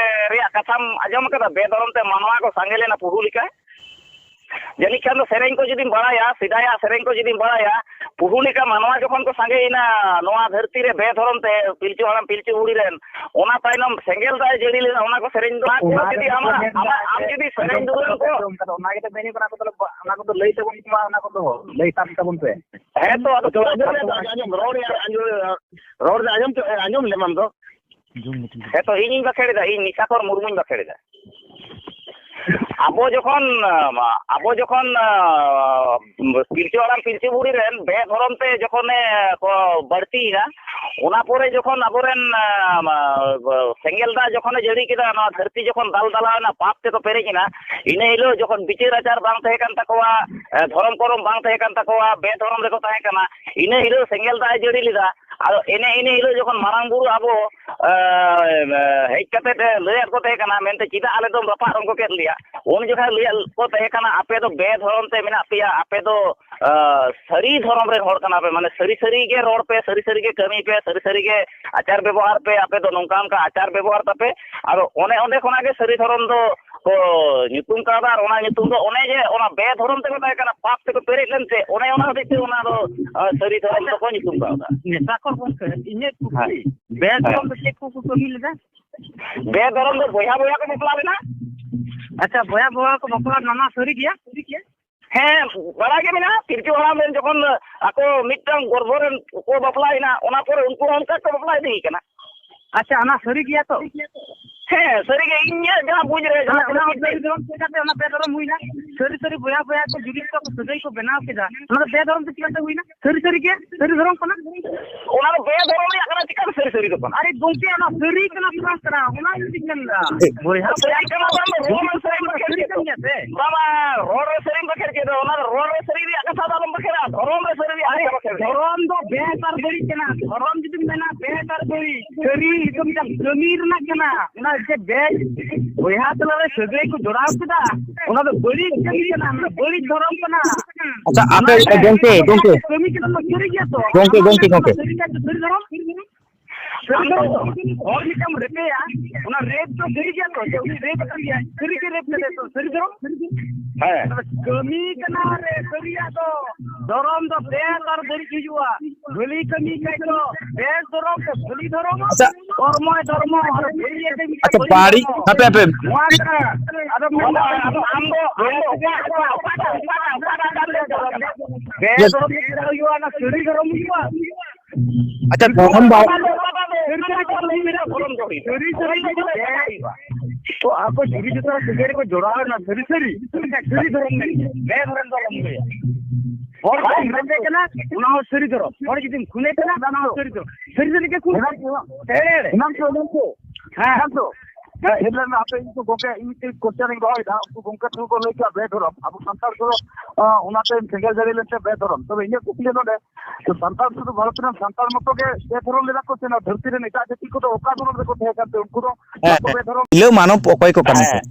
ᱨᱮᱭᱟᱜ ᱠᱟᱛᱷᱟᱢ ᱟᱸᱡᱚᱢ ᱠᱟᱫᱟ, ᱵᱮᱫᱷᱚᱨᱚᱢ ᱛᱮ ᱢᱟᱱᱣᱟ ᱠᱚ ᱥᱟᱸᱜᱮ ᱞᱮᱱᱟ ᱯᱩᱦᱩ ᱞᱮᱠᱟ᱾ ᱡᱟᱹᱱᱤᱡ ᱠᱷᱟᱱ ᱫᱚ ᱥᱮᱨᱮᱧ ᱠᱚ ᱡᱩᱫᱤᱢ ᱵᱟᱲᱟᱭᱟ, ᱥᱮᱫᱟᱭᱟᱜ ᱥᱮᱨᱮᱧ ᱠᱚ ᱡᱩᱫᱤᱢ ᱵᱟᱲᱟᱭᱟ, ᱯᱩᱦᱩ ᱞᱮᱠᱟ ᱢᱟᱱᱣᱟ ᱡᱚᱠᱷᱚᱱ ᱠᱚ ᱥᱟᱸᱜᱮᱭᱮᱱᱟ ᱱᱚᱣᱟ ᱫᱷᱟᱹᱨᱛᱤ ᱨᱮ ᱵᱮᱫᱷᱚᱨᱚᱢ ᱛᱮ, ᱯᱤᱞᱪᱩ ᱦᱟᱲᱟᱢ ᱯᱤᱞᱪᱩ ᱵᱩᱲᱦᱤ ᱨᱮᱱ, ᱚᱱᱟ ᱛᱟᱭᱱᱚᱢ ᱥᱮᱸᱜᱮᱞ ᱫᱟᱜ ᱮ ᱡᱟᱹᱲᱤ ᱞᱮᱫᱟ, ᱚᱱᱟ ᱠᱚ ᱥᱮᱨᱮᱧ ᱫᱚ, ᱚᱱᱟ ᱠᱚ ᱚᱱᱟ ᱡᱩᱫᱤ ᱜᱮᱛᱚ ᱟᱢᱟᱜ, ᱢᱮᱱ ᱟᱢᱟᱜ, ᱟᱢ ᱡᱩᱫᱤ ᱥᱮᱨᱮᱧ ᱫᱩᱨᱟᱹᱝ ᱠᱚ ᱚᱱᱟ ᱜᱮᱛᱚ ᱢᱮᱱ ᱦᱩᱭᱩᱜ ᱠᱟᱱᱟ, ᱚᱱᱟ ᱠᱚᱫᱚ, ᱚᱱᱟ ᱠᱚᱫᱚ ᱞᱟᱹᱭ ᱛᱟᱵᱚᱱ ᱯᱮ ᱢᱟ, ᱚᱱᱟ ᱠᱚᱫᱚ ᱞᱟᱹᱭ ᱛᱟᱵ ᱛᱟᱵᱚᱱ ᱯᱮ᱾ ᱦᱮᱸ ᱛᱚ, ᱟᱫᱚ ᱟᱸᱡᱚᱢ ᱞᱮ, ᱟᱸᱡᱚᱢ, ᱨᱚᱲ ᱨᱮᱭᱟᱜ, ᱟᱸᱡᱚᱢ, ᱨᱚᱲ ᱨᱮ ᱟᱸᱡᱚᱢ ᱛᱮ, ᱟᱸᱡᱚᱢ ᱞᱮᱢ ᱟᱢ ᱫᱚ᱾ ᱦᱮᱸ ᱛᱚ, ᱤᱧᱤᱧ ᱵᱟᱠᱷᱮᱲ ᱮᱫᱟ, ᱤᱧ ᱱᱤᱥᱟᱠᱚᱨ ᱢᱩᱨᱢᱩᱧ ᱵᱟᱠᱷᱮᱲ ᱮᱫᱟ᱾ ᱟᱵᱚ ᱡᱚᱠᱷᱚᱱ, ᱟᱵᱚ ᱡᱚᱠᱷᱚᱱ, ᱟᱸ, ᱯᱤᱞᱪᱩ ᱦᱟᱲᱟᱢ ᱯᱤᱞᱪᱩ ᱵᱩᱲᱦᱤ ᱨᱮᱱ ᱵᱮᱫᱷᱚᱨᱚᱢ ᱛᱮ ᱡᱚᱠᱷᱚᱱᱮ ᱠᱚ ᱵᱟᱹᱲᱛᱤᱭᱮᱱᱟ, ᱚᱱᱟ ᱯᱚᱨᱮ ᱡᱚᱠᱷᱚᱱ ᱟᱵᱚᱨᱮᱱ, ᱟᱸ, ᱥᱮᱸᱜᱮᱞ ᱫᱟᱜ ᱡᱚᱠᱷᱚᱱᱮ ᱡᱟᱹᱲᱤ ᱠᱮᱫᱟ, ᱱᱚᱣᱟ ᱫᱷᱟᱹᱨᱛᱤ ᱡᱚᱠᱷᱚᱱ ᱫᱟᱞ ᱫᱟᱞᱟᱣ ᱮᱱᱟ, ᱯᱟᱯ ᱛᱮᱠᱚ ᱯᱮᱨᱮᱡ ᱮᱱᱟ, ᱤᱱᱟᱹ ᱦᱤᱞᱳᱜ ᱡᱚᱠᱷᱚᱱ ᱵᱤᱪᱟᱹᱨ ᱟᱪᱟᱨ ᱵᱟᱝ ᱛᱟᱦᱮᱸ ᱠᱟᱱ ᱛᱟᱠᱚᱣᱟ, ᱮ, ᱫᱷᱚᱨᱚᱢ ᱠᱚᱨᱚᱢ ᱵᱟᱝ ᱛᱟᱦᱮᱸ ᱠᱟᱱ ᱛᱟᱠᱚᱣᱟ, ᱵᱮᱫᱷᱚᱨᱚᱢ ᱨᱮᱠᱚ ᱛᱟᱦᱮᱸ ᱠᱟᱱᱟ, ᱤᱱᱟᱹ ᱦᱤᱞᱳᱜ ᱥᱮᱸᱜᱮᱞ ᱫᱟᱜ ᱮ ᱡᱟᱹᱲᱤ ᱞᱮᱫᱟ᱾ ᱟᱫᱚ ᱮᱱᱮ ᱤᱱᱟᱹ ᱦᱤᱞᱳᱜ ᱡᱚᱠᱷᱚᱱ ᱢᱟᱨᱟᱝ ᱵᱩᱨᱩ ᱟᱵᱚ ᱮ, ᱦᱮᱡ ᱠᱟᱛᱮ ᱮ ᱞᱟᱹᱭᱟᱫ ᱠᱚ ᱛᱟᱦᱮᱸ ᱠᱟᱱᱟ ᱢᱮᱱᱛᱮ, ᱪᱮᱫᱟᱜ ᱟᱞᱮ ᱫᱚᱢ ᱨᱟᱯᱟᱜ ᱨᱚᱝ ᱠᱚ ᱠᱮᱫ ᱞᱮᱭᱟ? ᱩᱱ ᱡᱚᱠᱷᱚᱱ ᱞᱟᱹᱭᱟᱫ ᱠᱚ ᱛᱟᱦᱮᱸ ᱠᱟᱱᱟ, ᱟᱯᱮ ᱫᱚ ᱵᱮᱫᱷᱚᱨᱚᱢ ᱛᱮ ᱢᱮᱱᱟᱜ ᱯᱮᱭᱟ, ᱟᱯᱮ ᱫᱚ ᱮ, ᱥᱟᱹᱨᱤ ᱫᱷᱚᱨᱚᱢ ᱨᱮᱱ ᱦᱚᱲ ᱠᱟᱱᱟ ᱯᱮ, ᱢᱟᱱᱮ ᱥᱟᱹᱨᱤ ᱥᱟᱹᱨᱤ ᱜᱮ ᱨᱚᱲ ᱯᱮ, ᱥᱟᱹᱨᱤ ᱥᱟᱹᱨᱤ ᱜᱮ ᱠᱟᱹᱢᱤ ᱯᱮ, ᱥᱟᱹᱨᱤ ᱥᱟᱹᱨᱤ ᱜᱮ ᱟᱪᱟᱨ ᱵᱮᱵᱚᱦᱟᱨ ᱯᱮ, ᱟᱯᱮ ᱫᱚ ᱱᱚᱝᱠᱟ ᱚᱱᱠᱟ ᱟᱪᱟᱨ ᱵᱮᱵᱚᱦᱟᱨ ᱛᱟᱯᱮ᱾ ᱟᱫᱚ ᱚᱱᱮ ᱚᱸᱰᱮ ᱠᱷᱚᱱᱟᱜ ᱜᱮ ᱥᱟᱹᱨᱤ ᱫᱷᱚᱨᱚᱢ ᱫᱚ ᱠᱚ ᱧᱩᱛᱩᱢ ᱠᱟᱣᱫᱟ᱾ ᱟᱨ ᱚᱱᱟ ᱧᱩᱛᱩᱢ ᱫᱚ ᱚᱱᱮ ᱡᱮ ᱚᱱᱟ ᱵᱮᱫᱷᱚᱨᱚᱢ ᱛᱮᱠᱚ ᱛᱟᱦᱮᱸ ᱠᱟᱱᱟ, ᱯᱟᱯ ᱛᱮᱠᱚ ᱯᱮᱨᱮᱡ ᱞᱮᱱᱛᱮ, ᱚᱱᱮ ᱚᱱᱟ ᱦᱚᱛᱮᱡ ᱛᱮ ᱚᱱᱟ ᱫᱚ ᱮ, ᱥᱟᱹᱨᱤ ᱫᱷᱚᱨᱚᱢ ᱫᱚᱠᱚ ᱧᱩᱛᱩᱢ ᱠᱟᱣᱫᱟ᱾ ᱱᱮᱥᱟ ᱠᱚ ᱜᱚᱢᱠᱮ, ᱤᱧᱟᱹᱜ ᱠᱩᱠᱞᱤ, ᱦᱮᱸ᱾ ᱵᱮᱫᱷᱚᱨᱚᱢ ᱫᱚ ᱪᱮᱫ ᱠᱚᱠᱚ ᱠᱟᱹᱢᱤ ᱞᱮᱫᱟ? ᱵᱮᱫᱷᱚᱨᱚᱢ ᱫᱚ ᱵᱚᱭᱦᱟ ᱵᱚᱭᱦᱟ ᱠᱚ ᱵᱟᱯᱞᱟ ᱞᱮᱱᱟ᱾ ᱟᱪᱪᱷᱟ, ᱵᱚᱭᱦᱟ ᱵᱚᱭᱦᱟ ᱠᱚ ᱵᱟᱯᱞᱟ ᱞᱮᱱᱟ, ᱚᱱᱟ ᱥᱟᱹᱨᱤ ᱜᱮᱭᱟ? ᱦᱮᱸ, ᱵᱟᱲᱟᱭ ᱜᱮ ᱢᱮᱱᱟᱜᱼᱟ᱾ ᱯᱤᱞᱪᱩ ᱦᱟᱲᱟᱢ ᱨᱮᱱ ᱡᱚᱠᱷᱚᱱ ᱟᱠᱚ ᱢᱤᱫᱴᱟᱝ ᱜᱚᱨᱵᱷᱚ ᱨᱮᱱ ᱠᱚ ᱵᱟᱯᱞᱟᱭᱮᱱᱟ, ᱚᱱᱟ ᱯᱚᱨᱮ ᱩᱱᱠᱩ ᱦᱚᱸ ᱚᱱᱠᱟ ᱠᱚ ᱵᱟᱯᱞᱟ ᱤᱫᱤᱭ ᱠᱟᱱᱟ᱾ ᱟᱪᱪᱷᱟ, ᱚᱱᱟ ᱥᱟᱹᱨᱤ ᱜᱮᱭᱟ ᱛᱚ? ᱦᱮᱸ, ᱥᱟᱹᱨᱤ ᱜᱮ, ᱤᱧᱟᱹᱜ ᱡᱟᱦᱟᱸ ᱵᱩᱡᱽ ᱨᱮ, ᱛᱟᱦᱞᱮ ᱡᱟᱦᱟᱸ ᱚᱱᱟ ᱯᱚᱨᱤᱥᱛᱷᱤᱛᱤ ᱵᱮᱫᱷᱚᱨᱚᱢ ᱪᱮᱠᱟᱛᱮ ᱚᱱᱟ ᱵᱮᱫᱷᱚᱨᱚᱢ ᱦᱩᱭᱱᱟ? ᱥᱟᱹᱨᱤ ᱥᱟᱹᱨᱤ ᱵᱚᱭᱦᱟ ᱵᱚᱭᱦᱟ ᱠᱚ ᱡᱩᱫᱤ ᱠᱚ ᱥᱟᱹᱜᱟᱹᱭ ᱠᱚ ᱵᱮᱱᱟᱣ ᱠᱮᱫᱟ, ᱚᱱᱟ ᱫᱚ ᱵᱮᱫᱷᱚᱨᱚᱢ ᱫᱚ ᱪᱤᱠᱟᱹᱛᱮ ᱦᱩᱭᱱᱟ? ᱥᱟᱹᱨᱤ ᱥᱟᱹᱨᱤ ᱜᱮ ᱥᱟᱹᱨᱤ ᱫᱷᱚᱨᱚᱢ ᱠᱟᱱᱟ᱾ ᱚᱱᱟ ᱫᱚ ᱵᱮᱫᱷᱚᱨᱚᱢ ᱨᱮᱭᱟᱜ ᱠᱟᱱᱟ, ᱪᱤᱠᱟᱹᱛᱮ ᱥᱟᱹᱨᱤ ᱥᱟᱹᱨᱤ ᱫᱚ ᱠᱟᱱᱟ? ᱟᱨᱮ ᱜᱚᱢᱠᱮ, ᱚᱱᱟ ᱥᱟᱹᱨᱤ ᱠᱟᱱᱟ ᱥᱮ ᱵᱟᱝ ᱠᱟᱱᱟ, ᱚᱱᱟ ᱜᱮ ᱪᱮᱫ ᱢᱮᱱ ᱮᱫᱟ? ᱵᱚᱭᱦᱟ ᱥᱟᱹᱨᱤ ᱠᱟᱱᱟ, ᱵᱟᱝ ᱫᱚ ᱨᱚᱲ ᱨᱮ ᱥᱟᱹᱨᱤ ᱵᱟᱠᱷᱮᱲ ᱥᱟᱹᱨᱤ ᱠᱟᱱ ᱜᱮᱭᱟ ᱥᱮ? ᱵᱟᱵᱟ, ᱨᱚᱲ ᱨᱮ ᱥᱟᱹᱨᱤᱢ ᱵᱟᱠᱷᱮᱲ ᱠᱮᱫ ᱫᱚ, ᱚᱱᱟ ᱫᱚ ᱨᱚᱲ ᱨᱮ ᱥᱟᱹᱨᱤ ᱨᱮᱭᱟᱜ ᱠᱟᱛᱷᱟ ᱫᱚ ᱟᱞᱚᱢ ᱵᱟᱠᱷᱮᱲᱟ, ᱫᱷᱚᱨᱚᱢ ᱨᱮ ᱥᱟᱹᱨᱤ ᱨᱮᱭᱟᱜ ᱠᱟᱛᱷᱟ ᱵᱟᱠᱷᱮᱲ ᱢᱮ᱾ ᱫᱷᱚᱨᱚᱢ ᱫᱚ ᱵᱮᱥ ᱟᱨ ᱵᱟᱹᱲᱤᱡ ᱠᱟᱱᱟ᱾ ᱫᱷᱚᱨᱚᱢ ᱡᱩᱫᱤᱢ ᱢᱮᱱᱟ ᱵᱮᱥ ᱟᱨ ᱵᱟᱹᱲᱤᱡ, ᱥᱟᱹᱨᱤ ᱫᱚ ᱢᱤᱫᱴᱟᱝ ᱠᱟᱹᱢᱤ ᱨᱮᱱᱟᱜ ᱠᱟᱱᱟ᱾ ᱚᱱᱟ ᱡᱮ ᱵᱮᱥ ᱵᱚᱭᱦᱟ ᱛᱟᱞᱟᱨᱮ ᱥᱟᱹᱜᱟᱹᱭ ᱠᱚ ᱡᱚᱲᱟᱣ ᱠᱮᱫᱟ, ᱚᱱᱟ ᱫᱚ ᱵᱟᱹᱲᱤᱡ ᱠᱟᱹᱢᱤ ᱠᱟᱱᱟ, ᱚᱱᱟ ᱫᱚ ᱵᱟᱹᱲᱤᱡ ᱫᱷᱚᱨᱚᱢ ᱠᱟᱱᱟ᱾ ᱟᱪᱪᱷᱟ, ᱟᱯᱮ, ᱚᱱᱟ ᱜᱚᱢᱠᱮ, ᱜᱚᱢᱠᱮ᱾ ᱠᱟᱹᱢᱤ ᱠᱟᱱᱟ ᱠᱚ, ᱥᱟᱹᱨᱤ ᱜᱮᱭᱟ ᱛᱚ? ᱜᱚᱢᱠᱮ, ᱜᱚᱢᱠᱮ, ᱜᱚᱢᱠᱮ᱾ ᱥᱟᱹᱨᱤ ᱜᱮᱭᱟ ᱛᱚ, ᱥᱟᱹᱨᱤ ᱫᱷᱚᱨᱚᱢ? ᱥᱟᱹᱨᱤ ᱫᱷᱚᱨᱚᱢ ᱛᱚ? ᱦᱚᱲ ᱢᱤᱫᱴᱟᱝ ᱨᱮᱯᱮᱭᱟ, ᱚᱱᱟ ᱨᱮᱯ ᱫᱚ ᱥᱟᱹᱨᱤ ᱜᱮᱭᱟ ᱛᱚ, ᱡᱮ ᱩᱱᱤ ᱨᱮᱯ ᱟᱠᱟᱱ ᱜᱮᱭᱟᱭ, ᱥᱟᱹᱨᱤ ᱜᱮ ᱨᱮᱯ ᱠᱟᱛᱮ ᱛᱚ, ᱥᱟᱹᱨᱤ ᱫᱷᱚᱨᱚᱢ? ᱦᱮᱸ᱾ ᱠᱟᱹᱢᱤ ᱠᱟᱱᱟ ᱨᱮ ᱥᱟᱹᱨᱤᱭᱟᱜ ᱫᱚ, ᱫᱷᱚᱨᱚᱢ ᱫᱚ ᱵᱮᱥ ᱟᱨ ᱵᱟᱹᱲᱤᱡ ᱦᱤᱡᱩᱜᱼᱟ᱾ ᱵᱷᱟᱹᱞᱤ ᱠᱟᱹᱢᱤ ᱠᱷᱟᱡ ᱫᱚ ᱵᱮᱥ ᱫᱷᱚᱨᱚᱢ, ᱵᱷᱟᱹᱞᱤ ᱫᱷᱚᱨᱚᱢ, ᱟᱪᱪᱷᱟ᱾ ᱫᱷᱚᱨᱢᱚᱭ ᱫᱷᱚᱨᱢᱚ, ᱟᱨ ᱵᱷᱟᱹᱞᱤ ᱠᱟᱹᱢᱤ ᱠᱷᱟᱡ ᱟᱪᱪᱷᱟ, ᱵᱷᱟᱹᱞᱤ ᱵᱟᱹᱲᱤᱡ, ᱫᱷᱚᱨᱢᱚ᱾ ᱦᱟᱯᱮ, ᱦᱟᱯᱮ᱾ ᱱᱚᱣᱟ ᱠᱟᱱᱟ᱾ ᱟᱫᱚ ᱢᱮᱱᱫᱟ, ᱟᱫᱚ ᱟᱢ ᱫᱚ, ᱟᱢ ᱫᱚ ᱚᱠᱟ, ᱚᱠᱟ, ᱚᱠᱟ, ᱚᱠᱟ, ᱚᱠᱟ, ᱚᱠᱟ, ᱚᱠᱟ, ᱚᱠᱟ, ᱵᱮᱥ ᱫᱷᱚᱨᱚᱢ ᱪᱮᱫ ᱞᱮᱠᱟ ᱦᱩᱭᱩᱜᱼᱟ? ᱚᱱᱟ ᱥᱟᱹᱨᱤ ᱫᱷᱚᱨᱚᱢ ᱦᱩᱭᱩᱜᱼᱟ᱾ ᱟᱪᱪᱷᱟ, ᱫᱷᱚᱨᱚᱢ ᱵᱟ- ᱥᱟᱹᱨᱤ ᱥᱟᱹᱨᱤ ᱫᱷᱚᱨᱚᱢ ᱦᱩᱭᱩᱜᱼᱟ᱾ ᱥᱟᱹᱨᱤ ᱥᱟᱹᱨᱤ ᱫᱷᱚᱨᱚᱢ ᱦᱩᱭᱩᱜᱼᱟ᱾ ᱛᱚ ᱟᱠᱚ ᱡᱩᱨᱤ ᱡᱚᱛᱟ ᱥᱟᱹᱜᱟᱹᱭ ᱨᱮᱠᱚ ᱡᱚᱲᱟᱣ ᱮᱱᱟ, ᱥᱟᱹᱨᱤ ᱥᱟᱹᱨᱤ᱾ ᱥᱟᱹᱨᱤ ᱫᱷᱚᱨᱚᱢ ᱢᱮᱱ ᱜᱮ, ᱵᱮᱫᱷᱚᱨᱚᱢ ᱫᱚ ᱟᱞᱚᱢ ᱞᱟᱹᱭᱟ᱾ ᱦᱚᱲ ᱡᱩᱫᱤᱢ ᱨᱮᱯᱮ ᱠᱟᱱᱟ, ᱚᱱᱟ ᱦᱚᱸ ᱥᱟᱹᱨᱤ ᱫᱷᱚᱨᱚᱢ᱾ ᱦᱚᱲ ᱡᱩᱫᱤᱢ ᱠᱷᱩᱱᱮ ᱠᱟᱱᱟ, ᱚᱱᱟ ᱦᱚᱸ ᱥᱟᱹᱨᱤ ᱫᱷᱚᱨᱚᱢ᱾ ᱥᱟᱹᱨᱤ ᱥᱟᱹᱨᱤ ᱜᱮ ᱠᱷᱩᱱ᱾ ᱮᱲᱮ ᱮᱲᱮ᱾ ᱮᱱᱟᱝ ᱠᱚ, ᱮᱱᱟᱝ ᱠᱚ᱾ ᱦᱮᱸ᱾ ᱮᱱᱟᱝ ᱠᱚ᱾ ᱦᱮᱸ, ᱦᱮᱡ ᱞᱮᱱ ᱢᱮ ᱟᱯᱮ᱾ ᱤᱧ ᱠᱚ ᱜᱚᱝᱠᱮ, ᱤᱧ ᱢᱤᱫᱴᱮᱡ question ᱤᱧ ᱫᱚᱦᱚᱭᱮᱫᱟ᱾ ᱩᱱᱠᱩ ᱜᱚᱝᱠᱮ ᱛᱟᱠᱚ ᱠᱚ ᱞᱟᱹᱭ ᱠᱮᱫᱟ ᱵᱮᱫᱷᱚᱨᱚᱢ, ᱟᱵᱚ ᱥᱟᱱᱛᱟᱲ ᱠᱚ, ᱟᱸ, ᱚᱱᱟᱛᱮ ᱥᱮᱸᱜᱮᱞ ᱡᱟᱹᱲᱤ ᱞᱮᱱᱛᱮ ᱵᱮᱫᱷᱚᱨᱚᱢ᱾ ᱛᱚᱵᱮ ᱤᱧᱟᱹᱜ ᱠᱩᱠᱞᱤ ᱱᱚᱰᱮ, ᱛᱚ ᱥᱟᱱᱛᱟᱲ ᱥᱩᱫᱷᱩ ᱵᱷᱟᱨᱚᱛ ᱨᱮᱱ ᱥᱟᱱᱛᱟᱲ ᱢᱚᱛᱚ ᱜᱮ ᱵᱮᱫᱷᱚᱨᱚᱢ ᱞᱮᱱᱟ ᱠᱚ, ᱥᱮ ᱱᱚᱣᱟ ᱫᱷᱟᱹᱨᱛᱤ ᱨᱮᱱ ᱮᱴᱟᱜ ᱡᱟᱹᱛᱤ ᱠᱚᱫᱚ ᱚᱠᱟ ᱫᱷᱚᱨᱚᱢ ᱨᱮᱠᱚ ᱛᱟᱦᱮᱸ ᱠᱟᱱᱛᱮ ᱩᱱᱠᱩ ᱫᱚ ᱦᱮᱸ, ᱵᱟᱠᱚ ᱦᱮᱸ᱾ ᱵᱮᱫᱷᱚᱨᱚᱢ? ᱯᱳᱭᱞᱳ ᱢᱟᱱᱚᱵ ᱚᱠᱚᱭ ᱠᱚ ᱠᱟᱱᱟ ᱠᱚ? ᱦᱮᱸ᱾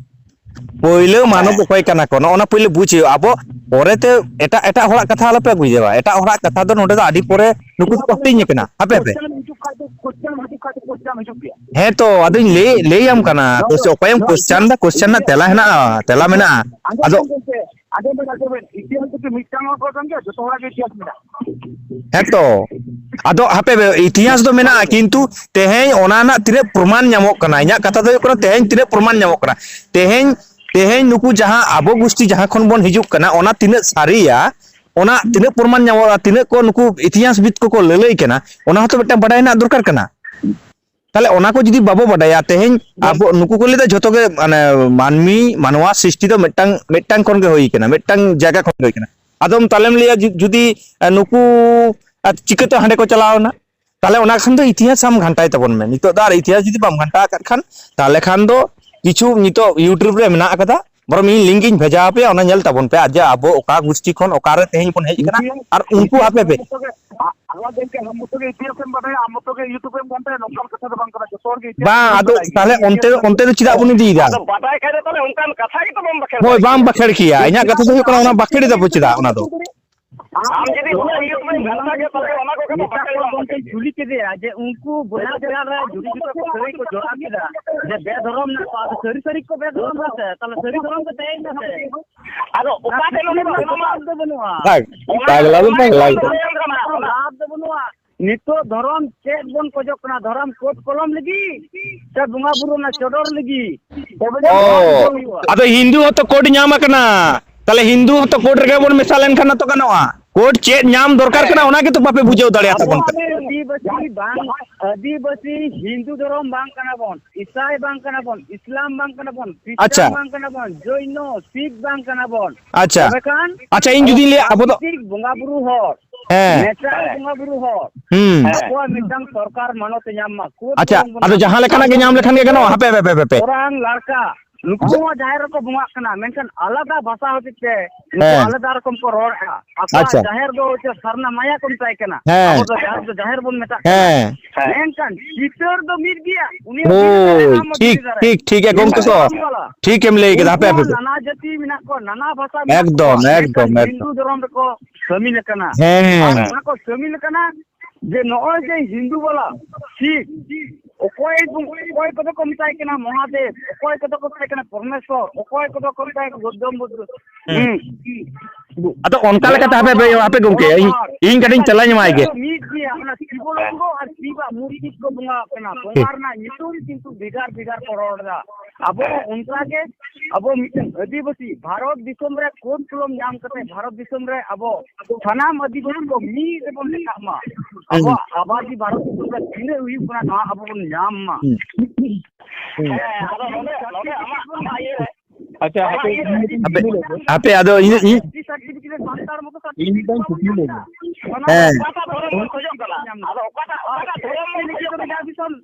ᱯᱳᱭᱞᱳ ᱢᱟᱱᱚᱵ ᱦᱮᱸ᱾ ᱚᱠᱚᱭ ᱠᱟᱱᱟ ᱠᱚ? ᱱᱚᱜᱼᱚ ᱱᱟ ᱯᱳᱭᱞᱳ ᱵᱩᱡᱽ ᱦᱩᱭᱩᱜᱼᱟ᱾ ᱟᱵᱚ ᱯᱚᱨᱮᱛᱮ ᱮᱴᱟᱜ, ᱮᱴᱟᱜ ᱦᱚᱲᱟᱜ ᱠᱟᱛᱷᱟ ᱟᱞᱚᱯᱮ ᱵᱩᱡᱷᱟᱹᱣᱟ᱾ ᱮᱴᱟᱜ ᱦᱚᱲᱟᱜ ᱠᱟᱛᱷᱟ ᱫᱚ ᱱᱚᱰᱮ ᱫᱚ ᱟᱹᱰᱤ ᱯᱚᱨᱮ ᱱᱩᱠᱩ ᱫᱚᱠᱚ ᱦᱟᱹᱴᱤᱧ ᱟᱠᱟᱱᱟ᱾ ᱦᱟᱯᱮ, ᱦᱟᱯᱮ᱾ Question ᱦᱤᱡᱩᱜ ᱠᱷᱟᱡ ᱫᱚ, question ᱦᱤᱡᱩᱜ ᱠᱷᱟᱡ ᱫᱚ question ᱦᱤᱡᱩᱜ ᱜᱮᱭᱟ᱾ ᱦᱮᱸ ᱛᱚ, ᱟᱫᱚᱧ ᱞᱟᱹᱭ, ᱞᱟᱹᱭᱟᱢ ᱠᱟᱱᱟ᱾ ᱱᱚᱣᱟ ᱫᱚ, ᱠᱚᱥ-, ᱚᱠᱚᱭᱮᱢ ᱱᱚᱣᱟ question ᱫᱟ? Question ᱨᱮᱱᱟᱜ ᱤᱛᱤᱦᱟᱥ, ᱛᱮᱞᱟ ᱦᱮᱱᱟᱜᱼᱟ, ᱛᱮᱞᱟ ᱢᱮᱱᱟᱜᱼᱟ᱾ ᱟᱸᱡᱚᱢ ᱟᱫᱚ ᱵᱮᱱ ᱜᱚᱢᱠᱮ, ᱟᱸᱡᱚᱢ ᱵᱮᱱ, ᱟᱸᱡᱚᱢ ᱵᱮᱱ᱾ ᱤᱛᱤᱦᱟᱥ ᱫᱚ ᱠᱤ ᱢᱤᱫᱴᱟᱝ ᱦᱚᱲ ᱠᱚ ᱠᱟᱱ ᱜᱮᱭᱟ? ᱡᱚᱛᱚ ᱦᱚᱲᱟᱜ ᱜᱮ ᱤᱛᱤᱦᱟᱥ ᱢᱮᱱᱟᱜᱼᱟ᱾ ᱦᱮᱸ ᱛᱚ᱾ ᱟᱫᱚ ᱦᱟᱯᱮ, ᱤᱛᱤᱦᱟᱥ ᱫᱚ ᱢᱮᱱᱟᱜᱼᱟ, ᱠᱤᱱᱛᱩ ᱛᱮᱦᱮᱧ ᱚᱱᱟ ᱨᱮᱱᱟᱜ ᱛᱤᱱᱟᱹᱜ ᱯᱨᱚᱢᱟᱱ ᱧᱟᱢᱚᱜ ᱠᱟᱱᱟ? ᱤᱧᱟᱹᱜ ᱠᱟᱛᱷᱟ ᱫᱚ ᱦᱩᱭᱩᱜ ᱠᱟᱱᱟ, ᱛᱮᱦᱮᱧ ᱛᱤᱱᱟᱹᱜ ᱯᱨᱚᱢᱟᱱ ᱧᱟᱢᱚᱜ ᱠᱟᱱᱟ? ᱛᱮᱦᱮᱧ, ᱛᱮᱦᱮᱧ ᱱᱩᱠᱩ ᱡᱟᱦᱟᱸ ᱟᱵᱚ ᱜᱩᱥᱴᱤ ᱡᱟᱦᱟᱸ ᱠᱷᱚᱱ ᱵᱚᱱ ᱦᱤᱡᱩᱜ ᱠᱟᱱᱟ, ᱚᱱᱟ ᱛᱤᱱᱟᱹᱜ ᱥᱟᱹᱨᱤᱭᱟ, ᱚᱱᱟ ᱛᱤᱱᱟᱹᱜ ᱯᱨᱚᱢᱟᱱ ᱧᱟᱢᱚᱜᱼᱟ, ᱛᱤᱱᱟᱹᱜ ᱠᱚ ᱱᱩᱠᱩ ᱤᱛᱤᱦᱟᱥᱵᱤᱫ ᱠᱚᱠᱚ ᱞᱟᱹᱞᱟᱹᱭ ᱠᱟᱱᱟ, ᱚᱱᱟ ᱦᱚᱸᱛᱚ ᱢᱤᱫᱴᱟᱝ ᱵᱟᱰᱟᱭ ᱨᱮᱱᱟᱜ ᱫᱚᱨᱠᱟᱨ ᱠᱟᱱᱟ᱾ ᱛᱟᱦᱞᱮ ᱚᱱᱟ ᱠᱚ ᱡᱩᱫᱤ ᱵᱟᱵᱚ ᱵᱟᱰᱟᱭᱟ, ᱛᱮᱦᱮᱧ ᱟᱵᱚ, ᱱᱩᱠᱩ ᱠᱚ ᱞᱟᱹᱭᱫᱟ ᱡᱷᱚᱛᱚ ᱜᱮ, ᱢᱟᱱᱮ, ᱢᱟᱹᱱᱢᱤ, ᱢᱟᱱᱣᱟ ᱥᱨᱤᱥᱴᱤ ᱫᱚ ᱢᱤᱫᱴᱟᱝ, ᱢᱤᱫᱴᱟᱝ ᱠᱷᱚᱱ ᱜᱮ ᱦᱩᱭ ᱠᱟᱱᱟ, ᱢᱤᱫᱴᱟᱝ ᱡᱟᱭᱜᱟ ᱠᱷᱚᱱ ᱜᱮ ᱦᱩᱭ ᱠᱟᱱᱟ᱾ ᱟᱫᱚᱢ ᱛᱟᱦᱞᱮᱢ ᱞᱟᱹᱭᱟ ᱡᱩ-, ᱡᱩᱫᱤ, ᱮ, ᱱᱩᱠᱩ, ᱮ, ᱪᱤᱠᱟᱹᱛᱮ ᱦᱟᱸᱰᱮ ᱠᱚ ᱪᱟᱞᱟᱣ ᱮᱱᱟ? ᱛᱟᱦᱞᱮ ᱚᱱᱟ ᱠᱷᱟᱱ ᱫᱚ ᱤᱛᱤᱦᱟᱥ ᱟᱢ ᱜᱷᱟᱱᱴᱟᱭ ᱛᱟᱵᱚᱱ ᱢᱮ᱾ ᱱᱤᱛᱚᱜ ᱫᱚ ᱟᱨ ᱤᱛᱤᱦᱟᱥ ᱡᱩᱫᱤ ᱵᱟᱢ ᱜᱷᱟᱱᱴᱟ ᱟᱠᱟᱫ ᱠᱷᱟᱱ, ᱛᱟᱦᱞᱮ ᱠᱷᱟᱱ ᱫᱚ ᱠᱤᱪᱷᱩ ᱱᱤᱛᱚᱜ YouTube ᱨᱮ ᱢᱮᱱᱟᱜ ᱟᱠᱟᱫᱟ, ᱵᱚᱨᱚᱝ ᱤᱧ link ᱤᱧ ᱵᱷᱮᱡᱟ ᱟᱯᱮᱭᱟ, ᱚᱱᱟ ᱧᱮᱞ ᱛᱟᱵᱚᱱ ᱯᱮ᱾ ᱟᱨ ᱡᱮ ᱟᱵᱚ ᱚᱠᱟ ᱜᱩᱥᱴᱤ ᱠᱷᱚᱱ ᱚᱠᱟ ᱨᱮ ᱛᱮᱦᱮᱧ ᱵᱚᱱ ᱦᱮᱡ ᱟᱠᱟᱱᱟ, ᱤᱛᱤᱦᱟᱥ, ᱟᱨ ᱩᱱᱠᱩ ᱤᱛᱤᱦᱟᱥ ᱦᱟᱯᱮ ᱯᱮ᱾ ᱟᱢ ᱢᱚᱛᱚ ᱜᱮ, ᱟ-, ᱟᱢ ᱢᱚᱛᱚ ᱜᱮ ᱤᱛᱤᱦᱟᱥ ᱮᱢ ᱵᱟᱰᱟᱭᱟ, ᱟᱢ ᱢᱚᱛᱚ ᱜᱮ YouTube ᱮᱢ ᱜᱷᱟᱱᱴᱟᱭᱟ, ᱱᱚᱝᱠᱟᱱ ᱠᱟᱛᱷᱟ ᱫᱚ ᱵᱟᱝ ᱠᱟᱱᱟ᱾ ᱡᱚᱛᱚ ᱦᱚᱲ ᱜᱮ ᱤᱛᱤᱦᱟᱥ ᱵᱟᱝ, ᱵᱚᱱ ᱟᱫᱚ ᱵᱟᱰᱟᱭ ᱜᱮᱭᱟ᱾ ᱛᱟᱦᱞᱮ ᱚᱱᱛᱮ, ᱚᱱᱛᱮ ᱫᱚ ᱪᱮᱫᱟᱜ ᱵᱚᱱ ᱤᱫᱤᱭᱮᱫᱟ? ᱟᱫᱚ ᱵᱟᱰᱟᱭ ᱠᱷᱟᱡ ᱫᱚ ᱛᱟᱦᱞᱮ ᱚᱱᱠᱟᱱ ᱠᱟᱛᱷᱟ ᱜᱮᱛᱚ ᱵᱟᱢ ᱵᱟᱠᱷᱮᱲ ᱦᱳᱭ, ᱫᱟᱲᱮᱭᱟᱜ ᱵᱟᱢ ᱠᱮᱭᱟ᱾ ᱵᱟᱠᱷᱮᱲ ᱠᱮᱭᱟ᱾ ᱤᱧᱟᱹᱜ ᱠᱟᱛᱷᱟ ᱫᱚ ᱦᱩᱭᱩᱜ ᱠᱟᱱᱟ, ᱚᱱᱟ ᱵᱟᱠᱷᱮᱲ ᱮᱫᱟ ᱵᱚ ᱪᱮᱫᱟᱜ ᱚᱱᱟ ᱫᱚ? ᱟᱢ ᱡᱩᱫᱤ ᱚᱱᱟ YouTube ᱮᱢ ᱜᱷᱟᱱᱴᱟ ᱜᱮ, ᱛᱟᱦᱞᱮ ᱚᱱᱟ ᱠᱚᱜᱮ ᱫᱚ ᱮᱴᱟᱜ ᱵᱟᱠᱷᱮᱲ ᱦᱚᱲ ᱵᱟᱝ ᱜᱚᱢᱠᱮᱧ ᱠᱩᱞᱤ ᱠᱮᱫᱮᱭᱟ ᱡᱮ ᱩᱱᱠᱩ ᱵᱚᱭᱦᱟ ᱡᱟᱦᱟᱸ ᱨᱮ ᱡᱩᱫᱤ ᱡᱩᱫᱤ ᱠᱚ ᱥᱟᱹᱜᱟᱹᱭ ᱠᱚ ᱡᱚᱲᱟᱣ ᱠᱮᱫᱟ, ᱡᱮ ᱵᱮᱫᱷᱚᱨᱚᱢ ᱨᱮᱱᱟᱜ ᱠᱚ, ᱟᱫᱚ ᱥᱟᱹᱨᱤ ᱥᱟᱹᱨᱤ ᱠᱚ ᱵᱮᱫᱷᱚᱨᱚᱢ ᱨᱮ ᱥᱮ, ᱛᱟᱦᱞᱮ ᱥᱟᱹᱨᱤ ᱫᱷᱚᱨᱚᱢ ᱜᱮ ᱛᱟᱦᱮᱸᱭᱮᱱᱟ ᱥᱮ? ᱟᱫᱚ ᱚᱠᱟ ᱴᱷᱮᱱ ᱚᱱᱟ ᱫᱚ ᱵᱟᱹᱱᱩᱜᱼᱟ᱾ ᱵᱟᱝ, ᱯᱟᱜᱽᱞᱟ ᱫᱚ ᱯᱟᱜᱽᱞᱟ ᱜᱮ᱾ ᱚᱱᱟ ᱫᱚ ᱵᱟᱹᱱᱩᱜᱼᱟ᱾ ᱱᱤᱛᱚᱜ ᱫᱷᱚᱨᱚᱢ ᱪᱮᱫ ᱵᱚᱱ ᱠᱷᱚᱡᱚᱜ ᱠᱟᱱᱟ? ᱫᱷᱚᱨᱚᱢ ᱠᱳᱰ ᱠᱚᱞᱚᱢ ᱞᱟᱹᱜᱤᱫ ᱥᱮ ᱵᱚᱸᱜᱟ ᱵᱩᱨᱩ ᱨᱮᱱᱟᱜ ᱪᱚᱰᱚᱨ ᱞᱟᱹᱜᱤᱫ? ᱛᱚᱵᱮ ᱚ, ᱫᱷᱚᱨᱚᱢ ᱵᱩᱡᱷᱟᱹᱣ ᱦᱩᱭᱩᱜᱼᱟ᱾ ᱟᱫᱚ ᱦᱤᱱᱫᱩ ᱦᱚᱸᱛᱚ ᱠᱳᱰ ᱧᱟᱢ ᱟᱠᱟᱱᱟ, ᱛᱟᱦᱞᱮ ᱦᱤᱱᱫᱩ ᱦᱚᱸᱛᱚ ᱠᱳᱰ ᱨᱮᱜᱮ ᱵᱚᱱ ᱢᱮᱥᱟ ᱞᱮᱱᱠᱷᱟᱱ ᱦᱚᱸᱛᱚ ᱜᱟᱱᱚᱜᱼᱟ᱾ ᱠᱳᱰ ᱪᱮᱫ ᱧᱟᱢ ᱫᱚᱨᱠᱟᱨ ᱠᱟᱱᱟ, ᱚᱱᱟ ᱜᱮᱛᱚ ᱵᱟᱯᱮ ᱵᱩᱡᱷᱟᱹᱣ ᱫᱟᱲᱮᱭᱟᱜ ᱟᱵᱚ ᱛᱟᱵᱚᱱ ᱠᱟᱱᱟ᱾ ᱟᱹᱫᱤᱵᱟᱹᱥᱤ ᱵᱟᱝ, ᱟᱹᱫᱤᱵᱟᱹᱥᱤ ᱦᱤᱱᱫᱩ ᱫᱷᱚᱨᱚᱢ ᱵᱟᱝ ᱠᱟᱱᱟ ᱵᱚᱱ, ᱤᱥᱟᱭ ᱵᱟᱝ ᱠᱟᱱᱟ ᱵᱚᱱ, ᱤᱥᱞᱟᱢ ᱵᱟᱝ ᱠᱟᱱᱟ ᱵᱚᱱ, ᱟᱪᱪᱷᱟ᱾ ᱠᱷᱨᱤᱥᱴᱟᱱ ᱵᱟᱝ ᱠᱟᱱᱟ ᱵᱚᱱ, ᱡᱚᱭᱱᱚ, ᱥᱤᱠᱷ ᱵᱟᱝ ᱠᱟᱱᱟ ᱵᱚᱱ᱾ ᱟᱪᱪᱷᱟ᱾ ᱛᱚᱵᱮ ᱠᱷᱟᱱ ᱟᱪᱪᱷᱟ, ᱤᱧ ᱡᱩᱫᱤᱧ ᱞᱟᱹᱭᱟ, ᱟᱵᱚ ᱫᱚ ᱯᱨᱟᱠᱨᱤᱛᱤᱠ ᱵᱚᱸᱜᱟ ᱵᱩᱨᱩ ᱦᱚᱲ᱾ ᱦᱮᱸ᱾ ᱱᱮᱛᱟᱨ ᱵᱚᱸᱜᱟ ᱵᱩᱨᱩ ᱦᱚᱲ ᱦᱩᱸ᱾ ᱟᱠᱚᱣᱟᱜ ᱢᱤᱫᱴᱟᱝ ᱥᱚᱨᱠᱟᱨ ᱢᱟᱱᱚᱛ ᱮ ᱧᱟᱢ ᱢᱟ᱾ ᱠᱳᱰ ᱟᱪᱪᱷᱟ, ᱠᱚᱞᱚᱢ ᱵᱚᱱ ᱟᱫᱚ ᱡᱟᱦᱟᱸ ᱞᱮᱠᱟᱱᱟᱜ ᱜᱮ ᱧᱟᱢ ᱞᱮᱠᱷᱟᱱ ᱜᱮ ᱜᱟᱱᱚᱜᱼᱟ? ᱦᱟᱯᱮ, ᱦᱟᱯᱮ, ᱦᱟᱯᱮ, ᱦᱟᱯᱮ᱾ ᱠᱚᱨᱟᱝ ᱞᱟᱲᱠᱟ, ᱱᱩᱠᱩ ᱦᱚᱸ ᱡᱟᱦᱮᱨ ᱨᱮᱠᱚ ᱵᱚᱸᱜᱟᱜ ᱠᱟᱱᱟ, ᱢᱮᱱᱠᱷᱟᱱ ᱟᱞᱟᱫᱟ ᱵᱷᱟᱥᱟ ᱦᱚᱛᱮᱡ ᱛᱮ ᱱᱩᱠᱩ ᱦᱮᱸ᱾ ᱟᱞᱟᱫᱟ ᱨᱚᱠᱚᱢ ᱠᱚ ᱨᱚᱲᱮᱫᱼᱟ᱾ ᱟᱠᱚᱣᱟᱜ ᱟᱪᱪᱷᱟ᱾ ᱡᱟᱦᱮᱨ ᱫᱚ ᱦᱚᱪᱪᱷᱮ ᱥᱟᱨᱱᱟ ᱢᱟᱭᱟ ᱠᱚ ᱢᱮᱛᱟᱭ ᱠᱟᱱᱟ᱾ ᱦᱮᱸ᱾ ᱟᱵᱚ ᱫᱚ ᱡᱟᱦᱮᱨ ᱫᱚ ᱡᱟᱦᱮᱨ ᱵᱚᱱ ᱢᱮᱛᱟᱜ ᱠᱟᱱᱟ᱾ ᱦᱮᱸ᱾ ᱢᱮᱱᱠᱷᱟᱱ ᱪᱤᱛᱟᱹᱨ ᱫᱚ ᱢᱤᱫ ᱜᱮᱭᱟ᱾ ᱩᱱᱤ ᱦᱚᱸ ᱦᱳᱭ, ᱵᱤᱫᱷᱟᱱ ᱨᱮ ᱴᱷᱤᱠ, ᱵᱤᱫᱷᱟᱱ ᱨᱮ᱾ ᱴᱷᱤᱠ, ᱴᱷᱤᱠ, ᱮᱠᱫᱚᱢ ᱢᱮᱱᱠᱷᱟᱱ ᱛᱚ᱾ ᱵᱟᱝ ᱵᱟᱞᱟ᱾ ᱴᱷᱤᱠ ᱮᱢ ᱞᱟᱹᱭ ᱠᱮᱫᱟ, ᱦᱟᱯᱮ, ᱩᱱᱠᱩ ᱦᱟᱯᱮ, ᱦᱚᱸ ᱦᱟᱯᱮ᱾ ᱱᱟᱱᱟ ᱡᱟᱹᱛᱤ ᱢᱮᱱᱟᱜ ᱠᱚᱣᱟ, ᱱᱟᱱᱟ ᱵᱷᱟᱥᱟ ᱢᱮᱱᱟᱜ ᱮᱠᱫᱚᱢ, ᱛᱟᱠᱚᱣᱟ, ᱮᱠᱫᱚᱢ, ᱢᱮᱱᱠᱷᱟᱱ ᱮᱠᱫᱚᱢ᱾ ᱦᱤᱱᱫᱩ ᱫᱷᱚᱨᱚᱢ ᱨᱮᱠᱚ ᱥᱟᱹᱢᱤᱞ ᱟᱠᱟᱱᱟ᱾ ᱦᱮᱸ᱾ ᱟᱨ ᱚᱱᱟ ᱠᱚ ᱥᱟᱹᱢᱤᱞ ᱟᱠᱟᱱᱟ ᱡᱮ ᱱᱚᱜᱼᱚᱭ ᱡᱮ ᱦᱤᱱᱫᱩ ᱵᱟᱞᱟ ᱥᱤᱵ, ᱚᱠᱚᱭ ᱵᱚ-, ᱚᱠᱚᱭ ᱠᱚᱫᱚ ᱠᱚ ᱢᱮᱛᱟᱭ ᱠᱟᱱᱟ ᱢᱚᱦᱟᱫᱮᱵ, ᱚᱠᱚᱭ ᱠᱚᱫᱚ ᱠᱚ ᱢᱮᱛᱟᱭ ᱠᱟᱱᱟ ᱯᱚᱨᱢᱮᱥᱣᱚᱨ, ᱚᱠᱚᱭ ᱠᱚᱫᱚ ᱠᱚ ᱢᱮᱛᱟᱭ ᱠᱟᱱᱟ ᱜᱳᱛᱚᱢ ᱵᱩᱫᱽᱫᱷᱚ᱾ ᱦᱮᱸ᱾ ᱦᱩᱸ᱾ ᱟᱫᱚ ᱚᱱᱠᱟ ᱞᱮᱠᱟᱛᱮ ᱦᱟᱯᱮ ᱵᱮ-, ᱦᱟᱯᱮ ᱜᱚᱢᱠᱮ, ᱤᱧ, ᱤᱧ ᱠᱟᱹᱴᱤᱡ ᱤᱧ ᱪᱟᱞᱟᱣ ᱧᱟᱢᱟᱭ ᱜᱮ᱾ ᱢᱤᱫ ᱜᱮᱭᱟ, ᱚᱱᱟ ᱥᱤᱵᱚ ᱞᱤᱝᱜᱚ ᱟᱨ ᱥᱤᱵᱟᱜ ᱢᱩᱨᱛᱤ ᱠᱚ ᱵᱚᱸᱜᱟ ᱟᱠᱟᱱᱟ᱾ ᱵᱚᱸᱜᱟ ᱨᱮᱱᱟᱜ ᱧᱩᱛᱩᱢ ᱠᱤᱱᱛᱩ ᱵᱷᱮᱜᱟᱨ ᱵᱷᱮᱜᱟᱨ ᱠᱚ ᱨᱚᱲ ᱮᱫᱟ᱾ ᱟᱵᱚ ᱦᱚᱸ ᱚᱱᱠᱟ ᱜᱮ, ᱟᱵᱚ ᱢᱤᱫᱴᱮᱱ ᱟᱹᱫᱤᱵᱟᱹᱥᱤ, ᱵᱷᱟᱨᱚᱛ ᱫᱤᱥᱚᱢ ᱨᱮ ᱠᱳᱰ ᱠᱚᱞᱚᱢ ᱧᱟᱢ ᱠᱟᱛᱮ, ᱵᱷᱟᱨᱚᱛ ᱫᱤᱥᱚᱢ ᱨᱮ ᱟᱵᱚ ᱥᱟᱱᱟᱢ ᱟᱹᱫᱤᱵᱟᱹᱥᱤ ᱠᱚ ᱢᱤᱫ ᱨᱮᱵᱚᱱ ᱢᱮᱥᱟᱜ ᱢᱟ᱾ ᱦᱩᱸ᱾ ᱟᱵᱚᱣᱟᱜ ᱟᱵᱟᱫᱤ ᱵᱷᱟᱨᱚᱛ ᱫᱤᱥᱚᱢ ᱨᱮ ᱛᱤᱱᱟᱹᱜ ᱦᱩᱭᱩᱜ ᱠᱟᱱᱟ, ᱱᱚᱣᱟ ᱟᱵᱚ ᱵᱚᱱ ᱧᱟᱢ ᱢᱟ᱾ ᱦᱩᱸ᱾ ᱦᱩᱸ᱾ ᱦᱮᱸ, ᱟᱫᱚ ᱱᱚᱰᱮ, ᱱᱚᱰᱮ ᱟᱢᱟᱜ, ᱟᱢᱟᱜ ᱤᱭᱟᱹ ᱨᱮ ᱟᱪᱪᱷᱟ, ᱦᱟᱯᱮ, ᱦᱟᱯᱮ, ᱦᱟᱯᱮ, ᱟᱫᱚ ᱤᱧ, ᱤᱧ ᱤᱧ ᱢᱤᱫᱴᱟᱝ ᱠᱩᱠᱞᱤ ᱞᱟᱹᱭ ᱢᱮ᱾ ᱦᱮᱸ᱾ ᱚᱠᱟᱴᱟᱜ, ᱚᱠᱟᱴᱟᱜ ᱫᱷᱚᱨᱚᱢ ᱵᱚᱱ ᱠᱷᱚᱡᱚᱜ ᱠᱟᱱᱟ? ᱟᱫᱚ ᱚᱠᱟᱴᱟᱜ, ᱚᱠᱟᱴᱟᱜ ᱫᱷᱚᱨᱚᱢ ᱵᱚᱱ ᱠᱷᱚᱡᱚᱜ ᱠᱟᱱᱟ?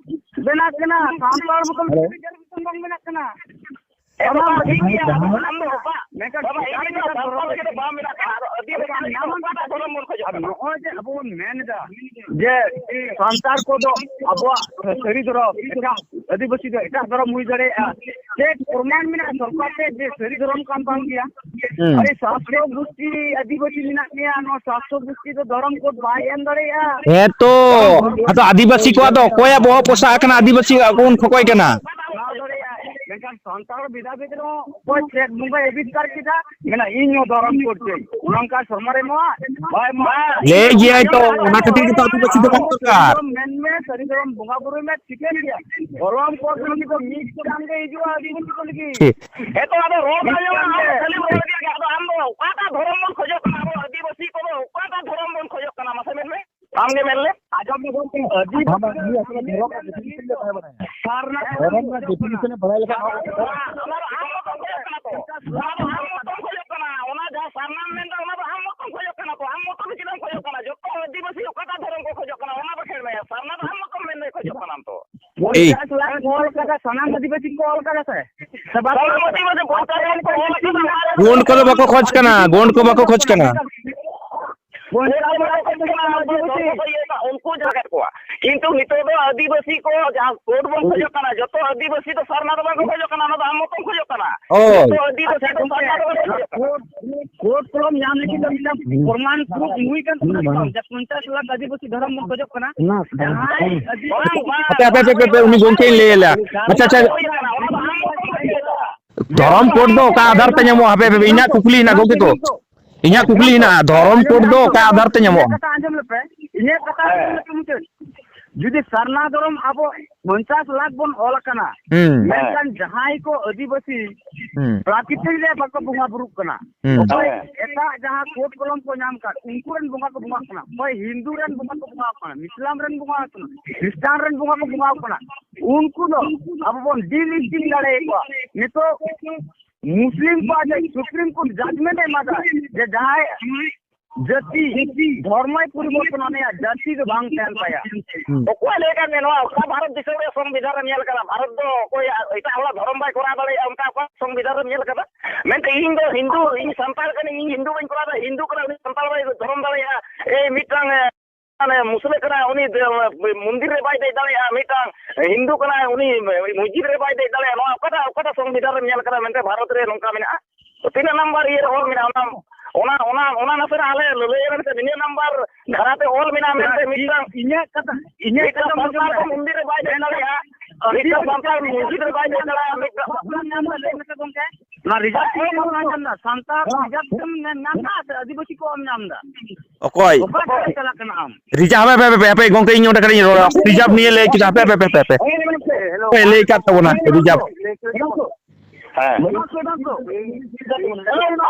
ᱵᱮᱱᱟᱜ ᱠᱟᱱᱟ, ᱥᱟᱱᱛᱟᱲ ᱢᱚᱛᱚᱱ ᱦᱮᱞᱳ᱾ ᱵᱟᱝ ᱵᱮᱱᱟᱜ ᱠᱟᱱᱟ᱾ ᱮ ᱵᱟᱵᱟ, ᱤᱧ ᱫᱚ ᱡᱟᱦᱟᱸ ᱟᱢ ᱫᱚ ᱚᱠᱟ? ᱢᱮᱱᱠᱷᱟᱱ ᱵᱟᱵᱟ, ᱤᱧ ᱫᱚ ᱥᱟᱱᱛᱟᱲ ᱫᱚ ᱵᱟᱝ ᱵᱮᱱᱟᱜ ᱠᱟᱱᱟ, ᱟᱫᱚ ᱟᱹᱫᱤᱵᱟᱹᱥᱤ ᱫᱚ ᱚᱠᱟᱴᱟᱜ ᱫᱷᱚᱨᱚᱢ ᱵᱚᱱ ᱠᱷᱚᱡᱚᱜ ᱠᱟᱱᱟ? ᱱᱚᱜᱼᱚᱭ ᱡᱮ ᱟᱵᱚ ᱵᱚᱱ ᱢᱮᱱ ᱮᱫᱟ ᱡᱮ ᱥᱟᱱᱛᱟᱲ ᱠᱚᱫᱚ ᱟᱵᱚᱣᱟᱜ ᱥᱟᱹᱨᱤ ᱫᱷᱚᱨᱚᱢ, ᱮᱴᱟᱜ ᱟᱹᱫᱤᱵᱟᱹᱥᱤ ᱫᱚ ᱮᱴᱟᱜ ᱫᱷᱚᱨᱚᱢ ᱦᱩᱭ ᱫᱟᱲᱮᱭᱟᱜᱼᱟ, ᱪᱮᱫ ᱯᱨᱚᱢᱟᱱ ᱢᱮᱱᱟᱜᱼᱟ ᱥᱚᱨᱠᱟᱨ ᱴᱷᱮᱱ ᱡᱮ ᱥᱟᱹᱨᱤ ᱫᱷᱚᱨᱚᱢ ᱠᱟᱱ ᱛᱟᱢ ᱜᱮᱭᱟ? ᱦᱩᱸ᱾ ᱟᱨᱮ ᱥᱟᱛᱥᱚ ᱜᱩᱥᱴᱤ ᱟᱹᱫᱤᱵᱟᱹᱥᱤ ᱢᱮᱱᱟᱜ ᱢᱮᱭᱟ, ᱱᱚᱣᱟ ᱥᱟᱛᱥᱚ ᱜᱩᱥᱴᱤ ᱫᱚ ᱫᱷᱚᱨᱚᱢ ᱠᱳᱰ ᱵᱟᱭ ᱮᱢ ᱫᱟᱲᱮᱭᱟᱜᱼᱟ᱾ ᱦᱮᱸ ᱛᱚ, ᱟᱫᱚ ᱟᱹᱫᱤᱵᱟᱹᱥᱤ ᱠᱚᱣᱟᱜ ᱫᱚ ᱚᱠᱚᱭᱟᱜ ᱵᱚᱦᱚᱜ ᱯᱚᱥᱟᱜ ᱟᱠᱟᱱᱟ, ᱟᱹᱫᱤᱵᱟᱹᱥᱤ ᱟᱜ ᱠᱚᱵᱚᱱ ᱠᱷᱚᱠᱚᱭ ᱠᱟᱱᱟ? ᱵᱮᱱᱟᱣ ᱫᱟᱲᱮᱭᱟᱜᱼᱟ, ᱢᱮᱱᱠᱷᱟᱱ ᱥᱟᱱᱛᱟᱲ ᱵᱷᱮᱫᱟ ᱵᱷᱮᱫ ᱨᱮᱦᱚᱸ ᱚᱠᱚᱭ ᱪᱮᱫ ᱵᱚᱸᱜᱟᱭ ᱟᱵᱤᱥᱠᱟᱨ ᱠᱮᱫᱟ, ᱢᱮᱱᱟ ᱤᱧ ᱦᱚᱸ ᱫᱷᱚᱨᱚᱢ ᱠᱳᱰ ᱪᱟᱹᱭ, ᱚᱱᱠᱟ ᱥᱚᱨᱢᱟᱨ ᱮᱢᱚᱜᱼᱟ, ᱵᱟᱭ ᱮᱢᱚᱜᱼᱟ᱾ ᱞᱟᱹᱭ ᱜᱮᱭᱟᱭ ᱛᱚ, ᱚᱱᱟ ᱠᱷᱟᱹᱛᱤᱨ ᱜᱮᱛᱚ ᱟᱹᱫᱤᱵᱟᱹᱥᱤ ᱫᱚ ᱵᱟᱝ ᱫᱚᱨᱠᱟᱨ᱾ ᱥᱟᱹᱨᱤ ᱫᱷᱚᱨᱚᱢ ᱢᱮᱱ ᱢᱮ, ᱥᱟᱹᱨᱤ ᱫᱷᱚᱨᱚᱢ ᱵᱚᱸᱜᱟ ᱵᱩᱨᱩᱭ ᱢᱮ, ᱴᱷᱤᱠᱟᱹᱱ ᱜᱮᱭᱟ᱾ ᱫᱷᱚᱨᱚᱢ ᱠᱳᱰ ᱨᱮ ᱩᱱᱤ ᱫᱚ ᱢᱤᱫ ᱴᱟᱝ ᱜᱮ ᱦᱤᱡᱩᱜᱼᱟ ᱟᱹᱫᱤᱵᱟᱹᱥᱤ ᱠᱚ ᱞᱟᱹᱜᱤᱫ᱾ ᱴᱷᱤᱠ᱾ ᱦᱮᱸ ᱛᱚ, ᱟᱫᱚ ᱨᱚᱲ ᱢᱟ ᱟᱸᱡᱚᱢ ᱢᱮ, ᱟᱢ ᱠᱷᱟᱹᱞᱤᱢ ᱨᱚᱲ ᱤᱫᱤᱭᱮᱫ ᱜᱮ, ᱟᱫᱚ ᱟᱢ ᱫᱚ ᱚᱠᱟᱴᱟᱜ ᱫᱷᱚᱨᱚᱢ ᱵᱚᱱ ᱠᱷᱚᱡᱚᱜ ᱠᱟᱱᱟ? ᱟᱵᱚ ᱟᱹᱫᱤᱵᱟᱹᱥᱤ ᱠᱚᱫᱚ ᱚᱠᱟᱴᱟᱜ ᱫᱷᱚᱨᱚᱢ ᱵᱚᱱ ᱠᱷᱚᱡᱚᱜ ᱠᱟᱱᱟ? ᱢᱟᱥᱮ ᱢᱮᱱ ᱢᱮ᱾ ᱟᱢ ᱜᱮ ᱢᱮᱱ ᱞᱮ᱾ ᱟᱸᱡᱚᱢ ᱢᱮ ᱜᱚᱢᱠᱮ, ᱟᱹᱫᱤᱵᱟᱹᱥᱤ ᱵᱟᱝ, ᱵᱟᱝ, ᱩᱱᱤᱭᱟᱜ ᱠᱳᱱᱳ ᱫᱷᱚᱨᱚᱢ ᱨᱮᱱᱟᱜ definition ᱫᱚ ᱵᱟᱭ ᱵᱟᱲᱟᱭᱟ᱾ ᱥᱟᱨᱱᱟ ᱫᱷᱚᱨᱚᱢ ᱨᱮᱱᱟᱜ definition ᱮ ᱵᱟᱲᱟᱭ ᱞᱮᱠᱷᱟᱱ ᱚᱱᱟ ᱫᱚ ᱟᱢ ᱢᱚᱛᱚᱢ ᱠᱷᱚᱡᱚᱜ ᱠᱟᱱᱟ ᱛᱚ᱾ ᱚᱱᱟ ᱫᱚ ᱟᱢ ᱢᱚᱛᱚᱢ ᱠᱷᱚᱡᱚᱜ ᱠᱟᱱᱟ᱾ ᱚᱱᱟ ᱡᱟᱦᱟᱸ ᱥᱟᱨᱱᱟᱢ ᱢᱮᱱᱫᱟ, ᱚᱱᱟ ᱫᱚ ᱟᱢ ᱢᱚᱛᱚᱢ ᱠᱷᱚᱡᱚᱜ ᱠᱟᱱᱟ ᱛᱚ᱾ ᱟᱢ ᱢᱚᱛᱚ ᱫᱚ ᱪᱮᱫᱟᱜ ᱮᱢ ᱠᱷᱚᱡᱚᱜ ᱠᱟᱱᱟ? ᱮᱭ᱾ ᱯᱚᱧᱪᱟᱥ ᱞᱟᱠᱷ ᱠᱚ ᱚᱞ ᱠᱟᱫᱟ, ᱥᱟᱱᱟᱢ ᱟᱹᱫᱤᱵᱟᱹᱥᱤ ᱠᱚ ᱚᱞ ᱠᱟᱫᱟ ᱥᱮ? ᱥᱮ ᱵᱟᱠᱚ ᱚᱞ ᱠᱟᱫᱟ? ᱜᱚᱸᱰ ᱠᱚᱫᱚ ᱵᱟᱠᱚ ᱠᱷᱚᱡᱽ ᱠᱟᱱᱟ, ᱜᱚᱸᱰ ᱠᱚ ᱵᱟᱠᱚ ᱠᱷᱚᱡᱽ ᱠᱟᱱᱟ᱾ ᱩᱱᱠᱩ ᱡᱟᱦᱟᱸ ᱠᱚᱣᱟ᱾ ᱠᱤᱱᱛᱩ ᱱᱤᱛᱚᱜ ᱫᱚ ᱟᱹᱫᱤᱵᱟᱹᱥᱤ ᱠᱚ ᱡᱟᱦᱟᱸ ᱠᱳᱰ ᱵᱚᱱ ᱠᱷᱚᱡᱚᱜ ᱠᱟᱱᱟ, ᱡᱚᱛᱚ ᱟᱹᱫᱤᱵᱟᱹᱥᱤ ᱫᱚ ᱥᱟᱨᱱᱟ ᱫᱚ ᱵᱟᱝ ᱠᱚ ᱠᱷᱚᱡᱚᱜ ᱠᱟᱱᱟ, ᱚᱱᱟ ᱫᱚ ᱟᱢ ᱢᱚᱛᱚᱢ ᱠᱷᱚᱡᱚᱜ ᱠᱟᱱᱟ᱾ ᱦᱳᱭ᱾ ᱡᱚᱛᱚ ᱟᱹᱫᱤᱵᱟᱹᱥᱤ ᱫᱚ ᱥᱟᱨᱱᱟ ᱫᱚ ᱵᱟᱝ ᱠᱚ ᱠᱷᱚᱡᱚᱜ ᱠᱟᱱᱟ᱾ ᱠᱳᱰ, ᱠᱳᱰ ᱠᱚᱞᱚᱢ ᱧᱟᱢ ᱞᱟᱹᱜᱤᱫ ᱫᱚ ᱢᱤᱫᱴᱟᱝ ᱯᱨᱚᱢᱟᱱ ᱯᱨᱩᱯ ᱱᱩᱭ ᱠᱟᱱ ᱛᱟᱵᱚᱱᱟ ᱛᱚ, ᱡᱮ ᱯᱚᱧᱪᱟᱥ ᱞᱟᱠᱷ ᱟᱹᱫᱤᱵᱟᱹᱥᱤ ᱫᱷᱚᱨᱚᱢ ᱵᱚᱱ ᱠᱷᱚᱡᱚᱜ ᱠᱟᱱᱟ᱾ ᱡᱟᱦᱟᱸᱭ ᱟᱹᱫᱤᱵᱟᱹᱥᱤ ᱦᱟᱯᱮ, ᱦᱟᱯᱮ, ᱦᱟᱯᱮ, ᱦᱟᱯᱮ, ᱩᱱᱤ ᱜᱚᱝᱠᱮᱧ ᱞᱟᱹᱭ ᱟᱭᱟ᱾ ᱟᱪᱪᱷᱟ, ᱟᱪᱪᱷᱟ᱾ ᱫᱷᱚᱨᱚᱢ ᱠᱳᱰ ᱫᱚ ᱚᱠᱟ ᱟᱫᱷᱟᱨ ᱛᱮ ᱧᱟᱢᱚᱜᱼᱟ? ᱦᱟᱯᱮ, ᱦᱟᱯᱮ, ᱦᱟᱯᱮ, ᱤᱧᱟᱹᱜ ᱠᱩᱠᱞᱤ ᱦᱮᱱᱟᱜᱼᱟ ᱜᱚᱝᱠᱮ ᱠᱚ᱾ ᱤᱧᱟᱹᱜ ᱠᱩᱠᱞᱤ ᱦᱮᱱᱟᱜᱼᱟ, ᱫᱷᱚᱨᱚᱢ ᱠᱳᱰ ᱫᱚ ᱚᱠᱟ ᱟᱫᱷᱟᱨ ᱛᱮ ᱧᱟᱢᱚᱜᱼᱟ? ᱤᱧᱟᱹᱜ ᱠᱟᱛᱷᱟ ᱟᱸᱡᱚᱢ ᱞᱮᱯᱮ, ᱤᱧᱟᱹᱜ ᱠᱟᱛᱷᱟ ᱟᱸᱡᱚᱢ ᱞᱮᱯᱮ ᱢᱩᱪᱟᱹᱫ᱾ ᱡᱩᱫᱤ ᱥᱟᱨᱱᱟ ᱫᱷᱚᱨᱚᱢ ᱟᱵᱚ ᱯᱚᱧᱪᱟᱥ ᱞᱟᱠᱷ ᱵᱚᱱ ᱚᱞ ᱟᱠᱟᱱᱟ, ᱦᱩᱸ᱾ ᱢᱮᱱᱠᱷᱟᱱ ᱡᱟᱦᱟᱸᱭ ᱠᱚ ᱟᱹᱫᱤᱵᱟᱹᱥᱤ ᱦᱩᱸ᱾ ᱯᱨᱟᱠᱨᱤᱛᱤᱠ ᱨᱮ ᱵᱟᱠᱚ ᱵᱚᱸᱜᱟ ᱵᱩᱨᱩᱜ ᱠᱟᱱᱟ, ᱦᱩᱸ᱾ ᱚᱠᱚᱭ ᱮᱴᱟᱜ ᱡᱟᱦᱟᱸ ᱠᱳᱰ ᱠᱚᱞᱚᱢ ᱠᱚ ᱧᱟᱢ ᱟᱠᱟᱫ, ᱩᱱᱠᱩ ᱨᱮᱱ ᱵᱚᱸᱜᱟ ᱠᱚ ᱵᱚᱸᱜᱟᱜ ᱠᱟᱱᱟ, ᱚᱠᱚᱭ ᱦᱤᱱᱫᱩ ᱨᱮᱱ ᱵᱚᱸᱜᱟ ᱠᱚ ᱵᱚᱸᱜᱟᱜ ᱠᱟᱱᱟ, ᱤᱥᱞᱟᱢ ᱨᱮᱱ ᱵᱚᱸᱜᱟ ᱠᱚ ᱵᱚᱸᱜᱟ ᱠᱟᱱᱟ, ᱩᱱᱠᱩ ᱫᱚ ᱟᱵᱚ ᱵᱚᱱ ᱰᱤᱞᱤᱥᱴᱤᱝ ᱫᱟᱲᱮᱭᱟᱠᱚᱣᱟ᱾ ᱱᱤᱛᱚᱜ ᱢᱩᱥᱞᱤᱢ ᱠᱚᱣᱟᱜ ᱡᱮ ᱥᱩᱯᱨᱤᱢ ᱠᱳᱨᱴ ᱡᱟᱡᱽᱢᱮᱱᱴ ᱮ ᱮᱢᱟᱫᱟ, ᱡᱮ ᱡᱟᱦᱟᱸᱭ ᱡᱟᱹᱛᱤ, ᱫᱷᱚᱨᱢᱚᱭ ᱯᱚᱨᱤᱵᱚᱨᱛᱚᱱᱟ, ᱩᱱᱤᱭᱟᱜ ᱡᱟᱹᱛᱤ ᱫᱚ ᱵᱟᱝ ᱛᱟᱦᱮᱱ ᱛᱟᱭᱟ᱾ ᱦᱩᱸ᱾ ᱚᱠᱚᱭ ᱞᱟᱹᱭ ᱠᱟᱫ ᱢᱮᱭᱟ ᱱᱚᱣᱟ? ᱚᱠᱟ ᱵᱷᱟᱨᱚᱛ ᱫᱤᱥᱚᱢ ᱨᱮ ᱥᱚᱝᱵᱤᱫᱷᱟᱱ ᱨᱮᱢ ᱧᱮᱞ ᱠᱟᱫᱟ? ᱵᱷᱟᱨᱚᱛ ᱫᱚ ᱚᱠᱚᱭ ᱮᱴᱟᱜ ᱦᱚᱲᱟᱜ ᱫᱷᱚᱨᱚᱢ ᱵᱟᱭ ᱠᱚᱨᱟᱣ ᱫᱟᱲᱮᱭᱟᱜᱼᱟ, ᱚᱱᱠᱟ ᱚᱠᱟ ᱥᱚᱝᱵᱤᱫᱷᱟᱱ ᱨᱮᱢ ᱧᱮᱞ ᱠᱟᱫᱟ? ᱢᱮᱱᱛᱮ ᱤᱧ ᱫᱚ ᱦᱤᱱᱫᱩ, ᱤᱧ ᱥᱟᱱᱛᱟᱲ ᱠᱟᱹᱱᱟᱹᱧ, ᱤᱧ ᱦᱤᱱᱫᱩ ᱵᱟᱹᱧ ᱠᱚᱨᱟᱣ ᱫᱟ, ᱦᱤᱱᱫᱩ ᱠᱟᱱᱟ ᱩᱱᱤ ᱥᱟᱱᱛᱟᱲ ᱵᱟᱭ ᱫᱷᱚᱨᱚᱢ ᱫᱟᱲᱮᱭᱟᱜᱼᱟ᱾ ᱮᱭ ᱢᱤᱫᱴᱟᱝ, ᱮ, ᱢᱟᱱᱮ ᱢᱩᱥᱞᱟᱹ ᱠᱟᱱᱟᱭ ᱩᱱᱤ ᱫᱮ-, ᱢᱚᱱᱫᱤᱨ ᱨᱮ ᱵᱟᱭ ᱫᱮᱡ ᱫᱟᱲᱮᱭᱟᱜᱼᱟ, ᱢᱤᱫᱴᱟᱝ ᱦᱤᱱᱫᱩ ᱠᱟᱱᱟᱭ ᱩᱱᱤ ᱢᱚᱥᱡᱤᱫ ᱨᱮ ᱵᱟᱭ ᱫᱮᱡ ᱫᱟᱲᱮᱭᱟᱜᱼᱟ᱾ ᱱᱚᱣᱟ ᱚᱠᱟᱴᱟᱜ, ᱚᱠᱟᱴᱟᱜ ᱥᱚᱝᱵᱤᱫᱷᱟᱱ ᱨᱮᱢ ᱧᱮᱞ ᱠᱟᱫᱟ ᱢᱮᱱᱛᱮ ᱵᱷᱟᱨᱚᱛ ᱨᱮ ᱱᱚᱝᱠᱟ ᱢᱮᱱᱟᱜᱼᱟ? ᱛᱤᱱᱟᱹᱜ ᱱᱟᱢᱵᱟᱨ ᱤᱭᱟᱹ ᱨᱮ ᱚᱞ ᱢᱮᱱᱟᱜᱼᱟ? ᱚᱱᱟ, ᱚᱱᱟ, ᱚᱱᱟ, ᱚᱱᱟ ᱱᱟᱥᱮᱱᱟᱜ ᱟᱞᱮ ᱞᱟᱹᱞᱟᱹᱭ ᱟᱞᱮ ᱢᱮᱥᱮ, ᱱᱤᱱᱟᱹᱜ ᱱᱟᱢᱵᱟᱨ ᱫᱷᱟᱨᱟ ᱛᱮ ᱚᱞ ᱢᱮᱱᱟᱜᱼᱟ ᱢᱮᱱᱛᱮ ᱢᱤᱫᱴᱟᱝ, ᱤᱧᱟᱹᱜ ᱠᱟᱛᱷᱟ, ᱤᱧᱟᱹᱜ ᱢᱤᱫᱴᱟᱝ ᱠᱟᱛᱷᱟ ᱥᱟᱱᱛᱟᱲ ᱫᱚ ᱢᱚᱱᱫᱤᱨ ᱨᱮ ᱵᱟᱭ ᱫᱮᱡ ᱫᱟᱲᱮᱭᱟᱜᱼᱟ, ᱢᱤᱫᱴᱟᱝ ᱥᱟᱱᱛᱟᱲ ᱢᱚᱥᱡᱤᱫ ᱨᱮ ᱵᱟᱭ ᱫᱮᱡ ᱫᱟᱲᱮᱭᱟᱜᱼᱟ, ᱢᱤᱫᱴᱟᱝ ᱧᱟᱢ ᱫᱟ, ᱞᱟᱹᱭ ᱢᱮᱥᱮ ᱜᱚᱝᱠᱮ᱾ ᱚᱱᱟ ᱨᱤᱡᱟᱨᱵᱷ ᱠᱚ ᱵᱟᱢ ᱧᱟᱢ ᱫᱟ, ᱥᱟᱱᱛᱟᱲ ᱨᱤᱡᱟᱨᱵᱷ ᱛᱮᱢ ᱧᱟᱢ ᱫᱟ ᱥᱮ ᱟᱹᱫᱤᱵᱟᱹᱥᱤ ᱠᱚ ᱵᱟᱢ ᱧᱟᱢ ᱫᱟ? ᱚᱠᱚᱭ? ᱚᱠᱟ ᱥᱮᱫ ᱪᱟᱞᱟᱜ ᱠᱟᱱᱟ ᱟᱢ? ᱨᱤᱡᱟᱨᱵᱷ, ᱦᱟᱯᱮ, ᱦᱟᱯᱮ, ᱦᱟᱯᱮ, ᱦᱟᱯᱮ, ᱜᱚᱝᱠᱮ, ᱤᱧ ᱚᱸᱰᱮ ᱠᱟᱹᱴᱤᱡ ᱤᱧ ᱨᱚᱲᱟ᱾ ᱨᱤᱡᱟᱨᱵᱷ ᱱᱤᱭᱮ ᱞᱟᱹᱭ ᱠᱮᱫᱟ, ᱦᱟᱯᱮ, ᱦᱟᱯᱮ, ᱦᱟᱯᱮ, ᱦᱟᱯᱮ᱾ ᱦᱮᱸ, ᱞᱟᱹᱭ ᱢᱮᱥᱮ, ᱦᱮᱞᱳ᱾ ᱦᱟᱯᱮ, ᱞᱟᱹᱭ ᱠᱟᱫ ᱛᱟᱵᱚᱱᱟ, ᱨᱤᱡᱟᱨᱵᱷ᱾ ᱦᱮᱸ᱾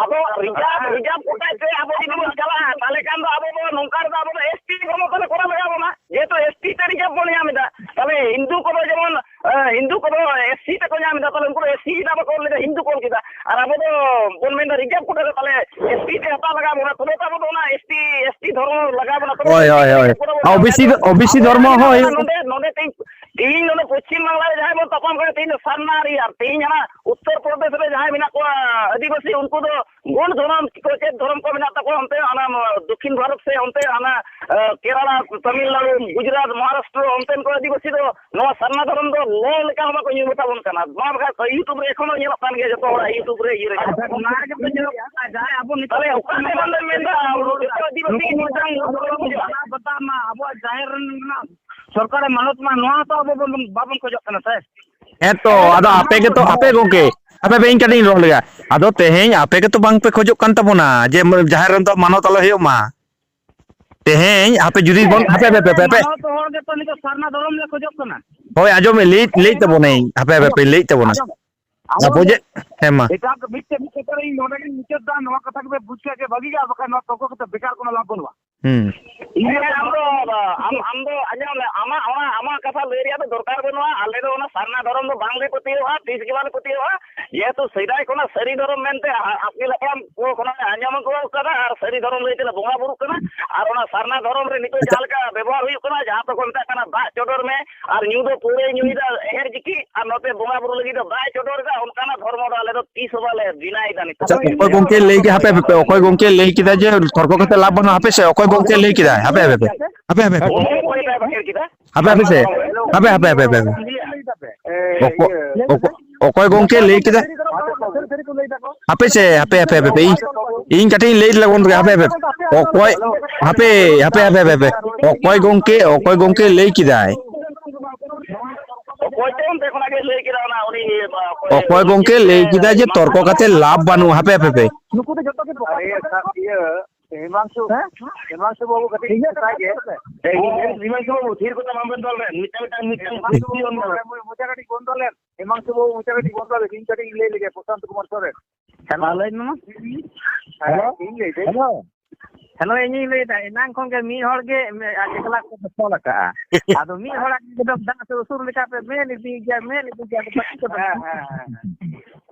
ᱟᱵᱚ ᱨᱤᱡᱟᱨᱵᱷ, ᱨᱤᱡᱟᱨᱵᱷ ᱠᱳᱴᱟ ᱛᱮ ᱟᱵᱚ ᱡᱩᱫᱤ ᱵᱚᱱ ᱪᱟᱞᱟᱜᱼᱟ, ᱛᱟᱦᱞᱮ ᱠᱷᱟᱱ ᱫᱚ ᱟᱵᱚ ᱫᱚ ᱱᱚᱝᱠᱟ ᱨᱮᱫᱚ ᱟᱵᱚ ᱫᱚ ᱮᱥ ᱴᱤ ᱫᱷᱚᱨᱢᱚ ᱛᱟᱦᱞᱮ ᱠᱚᱨᱟᱣ ᱞᱟᱜᱟᱣ ᱵᱚᱱᱟ, ᱡᱮᱦᱮᱛᱩ ᱮᱥ ᱴᱤ ᱛᱮ ᱨᱤᱡᱟᱨᱵᱷ ᱵᱚᱱ ᱧᱟᱢ ᱮᱫᱟ᱾ ᱛᱟᱦᱞᱮ ᱦᱤᱱᱫᱩ ᱠᱚᱫᱚ ᱡᱮᱢᱚᱱ, ᱮ, ᱦᱤᱱᱫᱩ ᱠᱚᱫᱚ ᱮᱥ ᱥᱤ ᱛᱮᱠᱚ ᱧᱟᱢ ᱮᱫᱟ, ᱛᱟᱦᱞᱮ ᱩᱱᱠᱩ ᱫᱚ ᱮᱥ ᱥᱤ ᱪᱮᱫᱟᱜ ᱵᱟᱠᱚ ᱚᱞ ᱞᱮᱫᱟ, ᱦᱤᱱᱫᱩ ᱠᱚ ᱚᱞ ᱠᱮᱫᱟ᱾ ᱟᱨ ᱟᱵᱚ ᱫᱚ ᱵᱚᱱ ᱢᱮᱱᱫᱟ ᱨᱤᱡᱟᱨᱵᱷ ᱠᱳᱴᱟ ᱫᱚ, ᱛᱟᱦᱞᱮ ᱮᱥ ᱴᱤ ᱛᱮ ᱦᱟᱛᱟᱣ ᱞᱟᱜᱟᱣ ᱵᱚᱱᱟ, ᱛᱚᱵᱮ ᱛᱚ ᱟᱵᱚ ᱫᱚ ᱚᱱᱟ ᱮᱥ ᱴᱤ, ᱮᱥ ᱴᱤ ᱫᱷᱚᱨᱢᱚ ᱞᱟᱜᱟᱣ ᱵᱚᱱᱟ, ᱛᱚᱵᱮ ᱦᱳᱭ, ᱦᱳᱭ, ᱦᱳᱭ᱾ ᱠᱳᱴᱟ ᱵᱚᱱ ᱟᱨ ᱧᱟᱢᱟ᱾ ᱳ ᱵᱤ ᱥᱤ ᱫᱚ, ᱳ ᱵᱤ ᱥᱤ ᱟᱵᱚ ᱫᱷᱚᱨᱢᱚ ᱦᱚᱸ ᱦᱩᱭᱩᱜ ᱱᱚᱰᱮ, ᱱᱚᱰᱮ ᱛᱮᱧ ᱛᱤᱦᱤᱧ ᱱᱚᱰᱮ ᱯᱚᱪᱷᱤᱢ ᱵᱟᱝᱞᱟ ᱨᱮ ᱡᱟᱦᱟᱸᱭ ᱵᱚᱱ ᱛᱟᱯᱟᱢ ᱠᱟᱱᱟ, ᱛᱤᱦᱤᱧ ᱫᱚ ᱥᱟᱨᱱᱟ ᱟᱨ ᱤᱭᱟᱨ, ᱛᱤᱦᱤᱧ ᱦᱟᱱᱟ ᱩᱛᱛᱚᱨ ᱯᱨᱚᱫᱮᱥ ᱨᱮ ᱡᱟᱦᱟᱸᱭ ᱢᱮᱱᱟᱜ ᱠᱚᱣᱟ ᱟᱹᱫᱤᱵᱟᱹᱥᱤ, ᱩᱱᱠᱩ ᱫᱚ ᱜᱳᱸᱰ ᱫᱷᱚᱨᱚᱢ ᱠᱚ ᱪᱮᱫ ᱫᱷᱚᱨᱚᱢ ᱠᱚ ᱢᱮᱱᱟᱜ ᱛᱟᱠᱚᱣᱟ ᱚᱱᱛᱮ, ᱚᱱᱟ ᱫᱚᱠᱠᱷᱤᱱ ᱵᱷᱟᱨᱚᱛ ᱥᱮ ᱚᱱᱛᱮ ᱦᱟᱱᱟ, ᱟᱸ, ᱠᱮᱨᱟᱞᱟ, ᱛᱟᱢᱤᱞᱱᱟᱲᱩ, ᱜᱩᱡᱽᱨᱟᱴ, ᱢᱚᱦᱟᱨᱟᱥᱴᱨᱚ, ᱚᱱᱛᱮᱱ ᱠᱚ ᱟᱹᱫᱤᱵᱟᱹᱥᱤ ᱫᱚ ᱱᱚᱣᱟ ᱥᱟᱨᱱᱟ ᱫᱷᱚᱨᱚᱢ ᱫᱚ ᱞᱚ ᱞᱮᱠᱟ ᱦᱚᱸ ᱵᱟᱠᱚ ᱧᱩᱢ ᱛᱟᱵᱚᱱ ᱠᱟᱱᱟ᱾ ᱱᱚᱣᱟ ᱵᱟᱠᱷᱨᱟ YouTube ᱨᱮ ᱮᱠᱷᱚᱱᱳ ᱧᱮᱞᱚᱜ ᱠᱟᱱ ᱜᱮᱭᱟ, ᱡᱚᱛᱚ ᱦᱚᱲᱟᱜ YouTube ᱨᱮ, ᱤᱭᱟᱹ ᱨᱮ᱾ ᱟᱪᱪᱷᱟ, ᱚᱱᱟ ᱜᱮᱛᱚ ᱧᱮᱞᱚᱜ ᱠᱟᱱᱟ, ᱡᱟᱦᱟᱸᱭ ᱟᱵᱚ ᱱᱤᱛᱚᱜ ᱛᱟᱦᱞᱮ ᱚᱠᱟ ᱞᱮᱠᱟ ᱵᱚᱱ ᱢᱮᱱᱫᱟ, ᱡᱚᱛᱚ ᱟᱹᱫᱤᱵᱟᱹᱥᱤ ᱱᱩᱠᱩ ᱜᱮ ᱢᱤᱫᱴᱟᱝ ᱢᱟᱱᱟᱣ ᱵᱟᱛᱟᱣ ᱢᱟ, ᱟᱵᱚᱣᱟᱜ ᱡᱟᱦᱮᱨ ᱨᱮᱱ ᱨᱮᱱᱟᱜ ᱥᱚᱨᱠᱟᱨᱮ ᱢᱟᱱᱚᱛ ᱢᱟ, ᱱᱚᱣᱟ ᱛᱚ ᱟᱵᱚ ᱵᱚᱱ, ᱵᱟᱵᱚᱱ ᱠᱷᱚᱡᱚᱜ ᱠᱟᱱᱟ ᱥᱮ᱾ ᱦᱮᱸ ᱛᱚ, ᱟᱫᱚ ᱟᱯᱮ ᱜᱮᱛᱚ, ᱦᱟᱯᱮ ᱜᱚᱝᱠᱮ, ᱦᱟᱯᱮ ᱵᱮ, ᱤᱧ ᱠᱟᱹᱴᱤᱡ ᱤᱧ ᱨᱚᱲ ᱞᱮᱜᱟ᱾ ᱟᱫᱚ ᱛᱮᱦᱮᱧ ᱟᱯᱮ ᱜᱮᱛᱚ ᱵᱟᱝ ᱯᱮ ᱠᱷᱚᱡᱚᱜ ᱠᱟᱱ ᱛᱟᱵᱚᱱᱟ ᱡᱮ ᱡᱟᱦᱮᱨ ᱨᱮᱱ ᱫᱚ ᱢᱟᱱᱚᱛ ᱟᱞᱚ ᱦᱩᱭᱩᱜ ᱢᱟ᱾ ᱛᱮᱦᱮᱧ ᱟᱯᱮ ᱡᱩᱫᱤ ᱵᱚᱱ, ᱦᱟᱯᱮ, ᱦᱟᱯᱮ, ᱦᱟᱯᱮ, ᱦᱟᱯᱮ᱾ ᱢᱟᱱᱚᱛ ᱦᱚᱲ ᱜᱮᱛᱚ ᱱᱤᱛᱚᱜ ᱥᱟᱨᱱᱟ ᱫᱷᱚᱨᱚᱢ ᱞᱮ ᱠᱷᱚᱡᱚᱜ ᱠᱟᱱᱟ᱾ ᱦᱳᱭ, ᱟᱸᱡᱚᱢ ᱢᱮ, ᱞᱟᱹᱭ, ᱞᱟᱹᱭ ᱛᱟᱵᱚᱱᱟᱹᱧ, ᱦᱟᱯᱮ, ᱦᱟᱯᱮ, ᱞᱟᱹᱭ ᱛᱟᱵᱚᱱᱟ᱾ ᱟᱸᱡᱚᱢ, ᱟᱵᱚ ᱟᱵᱚ ᱡᱮ, ᱡᱮ, ᱦᱮᱸ, ᱢᱟ᱾ ᱮᱴᱟᱜ ᱢᱤᱫᱴᱮᱱ ᱠᱟᱛᱷᱟ ᱨᱮ ᱤᱧ ᱱᱚᱰᱮ ᱜᱤᱧ ᱢᱩᱪᱟᱹᱫ ᱫᱟ, ᱱᱚᱣᱟ ᱠᱟᱛᱷᱟ ᱜᱮᱯᱮ ᱵᱩᱡᱽ ᱠᱟᱜ ᱜᱮ ᱵᱷᱟᱹᱜᱤᱜᱼᱟ, ᱵᱟᱠᱷᱟᱱ ᱱᱚᱣᱟ ᱛᱚᱨᱠᱚ ᱠᱟᱛᱮ ᱵᱮᱠᱟᱨ ᱠᱳᱱᱳ ᱞᱟᱵᱷ ᱵᱟᱹᱱᱩᱜᱼᱟ᱾ ᱦᱩᱸ᱾ ᱤᱧ ᱟᱢ ᱫᱚ, ᱟᱢ, ᱟᱢ ᱫᱚ ᱟᱸᱡᱚᱢ ᱢᱮ, ᱟᱢᱟᱜ ᱚᱱᱟ, ᱟᱢᱟᱜ ᱠᱟᱛᱷᱟ ᱞᱟᱹᱭ ᱨᱮᱭᱟᱜ ᱫᱚ ᱫᱚᱨᱠᱟᱨ ᱵᱟᱹᱱᱩᱜᱼᱟ᱾ ᱟᱞᱮ ᱫᱚ ᱚᱱᱟ ᱥᱟᱨᱱᱟ ᱫᱷᱚᱨᱚᱢ ᱫᱚ ᱵᱟᱝᱞᱮ ᱯᱟᱹᱛᱭᱟᱹᱣᱟᱜᱼᱟ, ᱛᱤᱥ ᱜᱮ ᱵᱟᱞᱮ ᱯᱟᱹᱛᱭᱟᱹᱣᱟᱜᱼᱟ᱾ ᱡᱮᱦᱮᱛᱩ ᱥᱮᱫᱟᱭ ᱠᱷᱚᱱᱟᱜ ᱥᱟᱹᱨᱤ ᱫᱷᱚᱨᱚᱢ ᱢᱮᱱᱛᱮ ᱟ-, ᱟᱹᱜᱤᱞ ᱦᱟᱯᱲᱟᱢ ᱠᱚ ᱠᱷᱚᱱᱟᱜ ᱞᱮ ᱟᱸᱡᱚᱢ ᱟᱹᱜᱩ ᱟᱠᱟᱫᱟ ᱟᱨ ᱥᱟᱹᱨᱤ ᱫᱷᱚᱨᱚᱢ ᱞᱟᱹᱭ ᱛᱮᱞᱮ ᱵᱚᱸᱜᱟ ᱵᱩᱨᱩᱜ ᱠᱟᱱᱟ᱾ ᱟᱨ ᱚᱱᱟ ᱥᱟᱨᱱᱟ ᱫᱷᱚᱨᱚᱢ ᱨᱮ ᱱᱤᱛᱚᱜ ᱟᱪᱪᱷᱟ᱾ ᱡᱟᱦᱟᱸ ᱞᱮᱠᱟ ᱵᱮᱵᱚᱦᱟᱨ ᱦᱩᱭᱩᱜ ᱠᱟᱱᱟ, ᱡᱟᱦᱟᱸ ᱫᱚᱠᱚ ᱢᱮᱛᱟᱜ ᱠᱟᱱᱟ ᱫᱟᱜ ᱪᱚᱰᱚᱨ ᱢᱮ, ᱟᱨ ᱧᱩ ᱫᱚ ᱯᱟᱹᱣᱨᱟᱹᱭ ᱧᱩᱭᱮᱫᱟ, ᱮᱦᱮᱨ ᱡᱤᱠᱤ, ᱟᱨ ᱱᱚᱛᱮ ᱵᱚᱸᱜᱟ ᱵᱩᱨᱩ ᱞᱟᱹᱜᱤᱫ ᱫᱚ ᱵᱟᱭ ᱪᱚᱰᱚᱨ ᱮᱫᱟ, ᱚᱱᱠᱟᱱᱟᱜ ᱫᱷᱚᱨᱢᱚ ᱫᱚ ᱟᱞᱮ ᱫᱚ ᱛᱤᱥ ᱦᱚᱸ ᱵᱟᱞᱮ ᱫᱤᱱᱟᱭ ᱫᱟ ᱱᱤᱛᱚᱜ᱾ ᱟᱪᱪᱷᱟ, ᱚᱠᱚᱭ ᱜᱚᱝᱠᱮ ᱞᱟᱹᱭ ᱠᱮᱫᱟ? ᱦᱟᱯᱮ, ᱦᱟᱯᱮ, ᱦᱟᱯᱮ, ᱚᱠᱚᱭ ᱜᱚᱝᱠᱮ ᱞᱟᱹᱭ ᱠᱮᱫᱟ ᱡᱮ ᱛᱚᱨᱠᱚ ᱠᱟᱛᱮ ᱞᱟᱵᱷ ᱵᱟᱹᱱᱩᱜᱼᱟ? ᱦᱟᱯᱮ ᱥᱮ, ᱚᱠᱚᱭ ᱜᱚᱝᱠᱮ ᱞᱟᱹᱭ ᱠᱮᱫᱟᱭ? ᱦᱟᱯᱮ, ᱦᱟᱯᱮ, ᱦᱟᱯᱮ᱾ ᱚᱠᱚᱭ ᱵᱟᱭ ᱵᱟᱠᱷᱮᱲ ᱠᱮᱫᱟ? ᱦᱟᱯᱮ, ᱦᱟᱯᱮ ᱥᱮ, ᱦᱟᱯᱮ, ᱦᱟᱯᱮ, ᱦᱟᱯᱮ, ᱦᱟᱯᱮ᱾ ᱚᱠᱚ-, ᱚᱠᱚ-, ᱚᱠᱚᱭ ᱜᱚᱝᱠᱮ ᱞᱟᱹᱭ ᱠᱮᱫᱟ? ᱦᱟᱯᱮ ᱥᱮ, ᱦᱟᱯᱮ, ᱦᱟᱯᱮ, ᱦᱟᱯᱮ, ᱤᱧ, ᱤᱧ ᱠᱟᱹᱴᱤᱡ ᱤᱧ ᱞᱟᱹᱭ ᱞᱮᱜᱮ ᱩᱱ ᱨᱮᱜᱮ, ᱦᱟᱯᱮ, ᱦᱟᱯᱮ᱾ ᱚᱠᱚᱭ, ᱦᱟᱯᱮ, ᱦᱟᱯᱮ, ᱦᱟᱯᱮ, ᱦᱟᱯᱮ᱾ ᱚᱠᱚᱭ ᱜᱚᱝᱠᱮ, ᱚᱠᱚᱭ ᱜᱚᱝᱠᱮ ᱞᱟᱹᱭ ᱠᱮᱫᱟᱭ? ᱚᱠᱚᱭ ᱪᱚ ᱚᱱᱛᱮ ᱠᱷᱚᱱᱟᱜ ᱜᱮ ᱞᱟᱹᱭ ᱠᱮᱫᱟ ᱚᱱᱟ, ᱩᱱᱤ, ᱚᱠᱚᱭ ᱚᱠᱚᱭ ᱜᱚᱝᱠᱮ ᱞᱟᱹᱭ ᱠᱮᱫᱟ ᱡᱮ ᱛᱚᱨᱠᱚ ᱠᱟᱛᱮ ᱞᱟᱵᱷ ᱵᱟᱹᱱᱩᱜᱼᱟ? ᱦᱟᱯᱮ, ᱦᱟᱯᱮ, ᱦᱟᱯᱮ᱾ ᱱᱩᱠᱩ ᱫᱚ ᱡᱚᱛᱚ ᱜᱮ ᱟᱨᱮ, ᱥᱟᱵ ᱤᱭᱟᱹ, ᱦᱤᱢᱟᱝᱥᱩ, ᱦᱮᱸ? ᱦᱤᱢᱟᱝᱥᱩ ᱵᱟᱹᱵᱩ ᱠᱟᱹᱴᱤᱡ ᱴᱷᱤᱠ ᱜᱮᱭᱟ, ᱢᱮᱛᱟᱭ ᱜᱮ᱾ ᱦᱮᱸ, ᱦᱤᱢᱟᱝᱥᱩ ᱵᱟᱹᱵᱩ, ᱛᱷᱤᱨ ᱠᱚᱛᱟᱢ ᱟᱢ ᱨᱮᱱ ᱫᱚᱞ ᱨᱮᱱ᱾ ᱢᱤᱫᱴᱟᱝ, ᱢᱤᱫᱴᱟᱝ, ᱢᱤᱫᱴᱟᱝ ᱦᱤᱢᱟᱝᱥᱩ ᱵᱟᱹᱵᱩ, ᱢᱚᱪᱟ ᱠᱟᱹᱴᱤᱡ ᱵᱚᱱᱫᱚ ᱞᱮᱢ᱾ ᱦᱤᱢᱟᱝᱥᱩ ᱵᱟᱹᱵᱩ, ᱢᱚᱪᱟ ᱠᱟᱹᱴᱤᱡ ᱵᱚᱱᱫᱚ ᱞᱮᱢ᱾ ᱤᱧ ᱠᱟᱹᱴᱤᱡ ᱤᱧ ᱞᱟᱹᱭ ᱞᱮᱜᱮ, ᱯᱨᱚᱥᱟᱱᱛ ᱠᱩᱢᱟᱨ ᱥᱚᱨᱮᱱ᱾ ᱦᱮᱞᱳ᱾ ᱦᱮᱸ, ᱤᱧ ᱞᱟᱹᱭ ᱫᱟᱹᱧ᱾ ᱦᱮᱞᱳ᱾ ᱦᱮᱞᱳ, ᱤᱧᱤᱧ ᱞᱟᱹᱭᱫᱟ, ᱮᱱᱟᱝ ᱠᱷᱚᱱ ᱜᱮ ᱢᱤᱫ ᱦᱚᱲ ᱜᱮ ᱢᱮ-, ᱟᱡ ᱮᱠᱞᱟ ᱠᱚ ᱛᱚᱞ ᱟᱠᱟᱜᱼᱟ᱾ ᱟᱫᱚ ᱢᱤᱫ ᱦᱚᱲᱟᱜ ᱜᱮ ᱮᱠᱫᱚᱢ ᱫᱟᱜ ᱥᱮ ᱩᱥᱩᱨ ᱞᱮᱠᱟ ᱯᱮ ᱢᱮᱱ ᱤᱫᱤᱭᱮᱫ ᱜᱮᱭᱟ, ᱢᱮᱱ ᱤᱫᱤᱭᱮᱫ ᱜᱮᱭᱟ, ᱟᱫᱚ ᱵᱟᱹᱠᱤ ᱠᱚᱫᱚ ᱦᱮᱸ, ᱦᱮᱸ, ᱦᱮᱸ, ᱦᱮᱸ᱾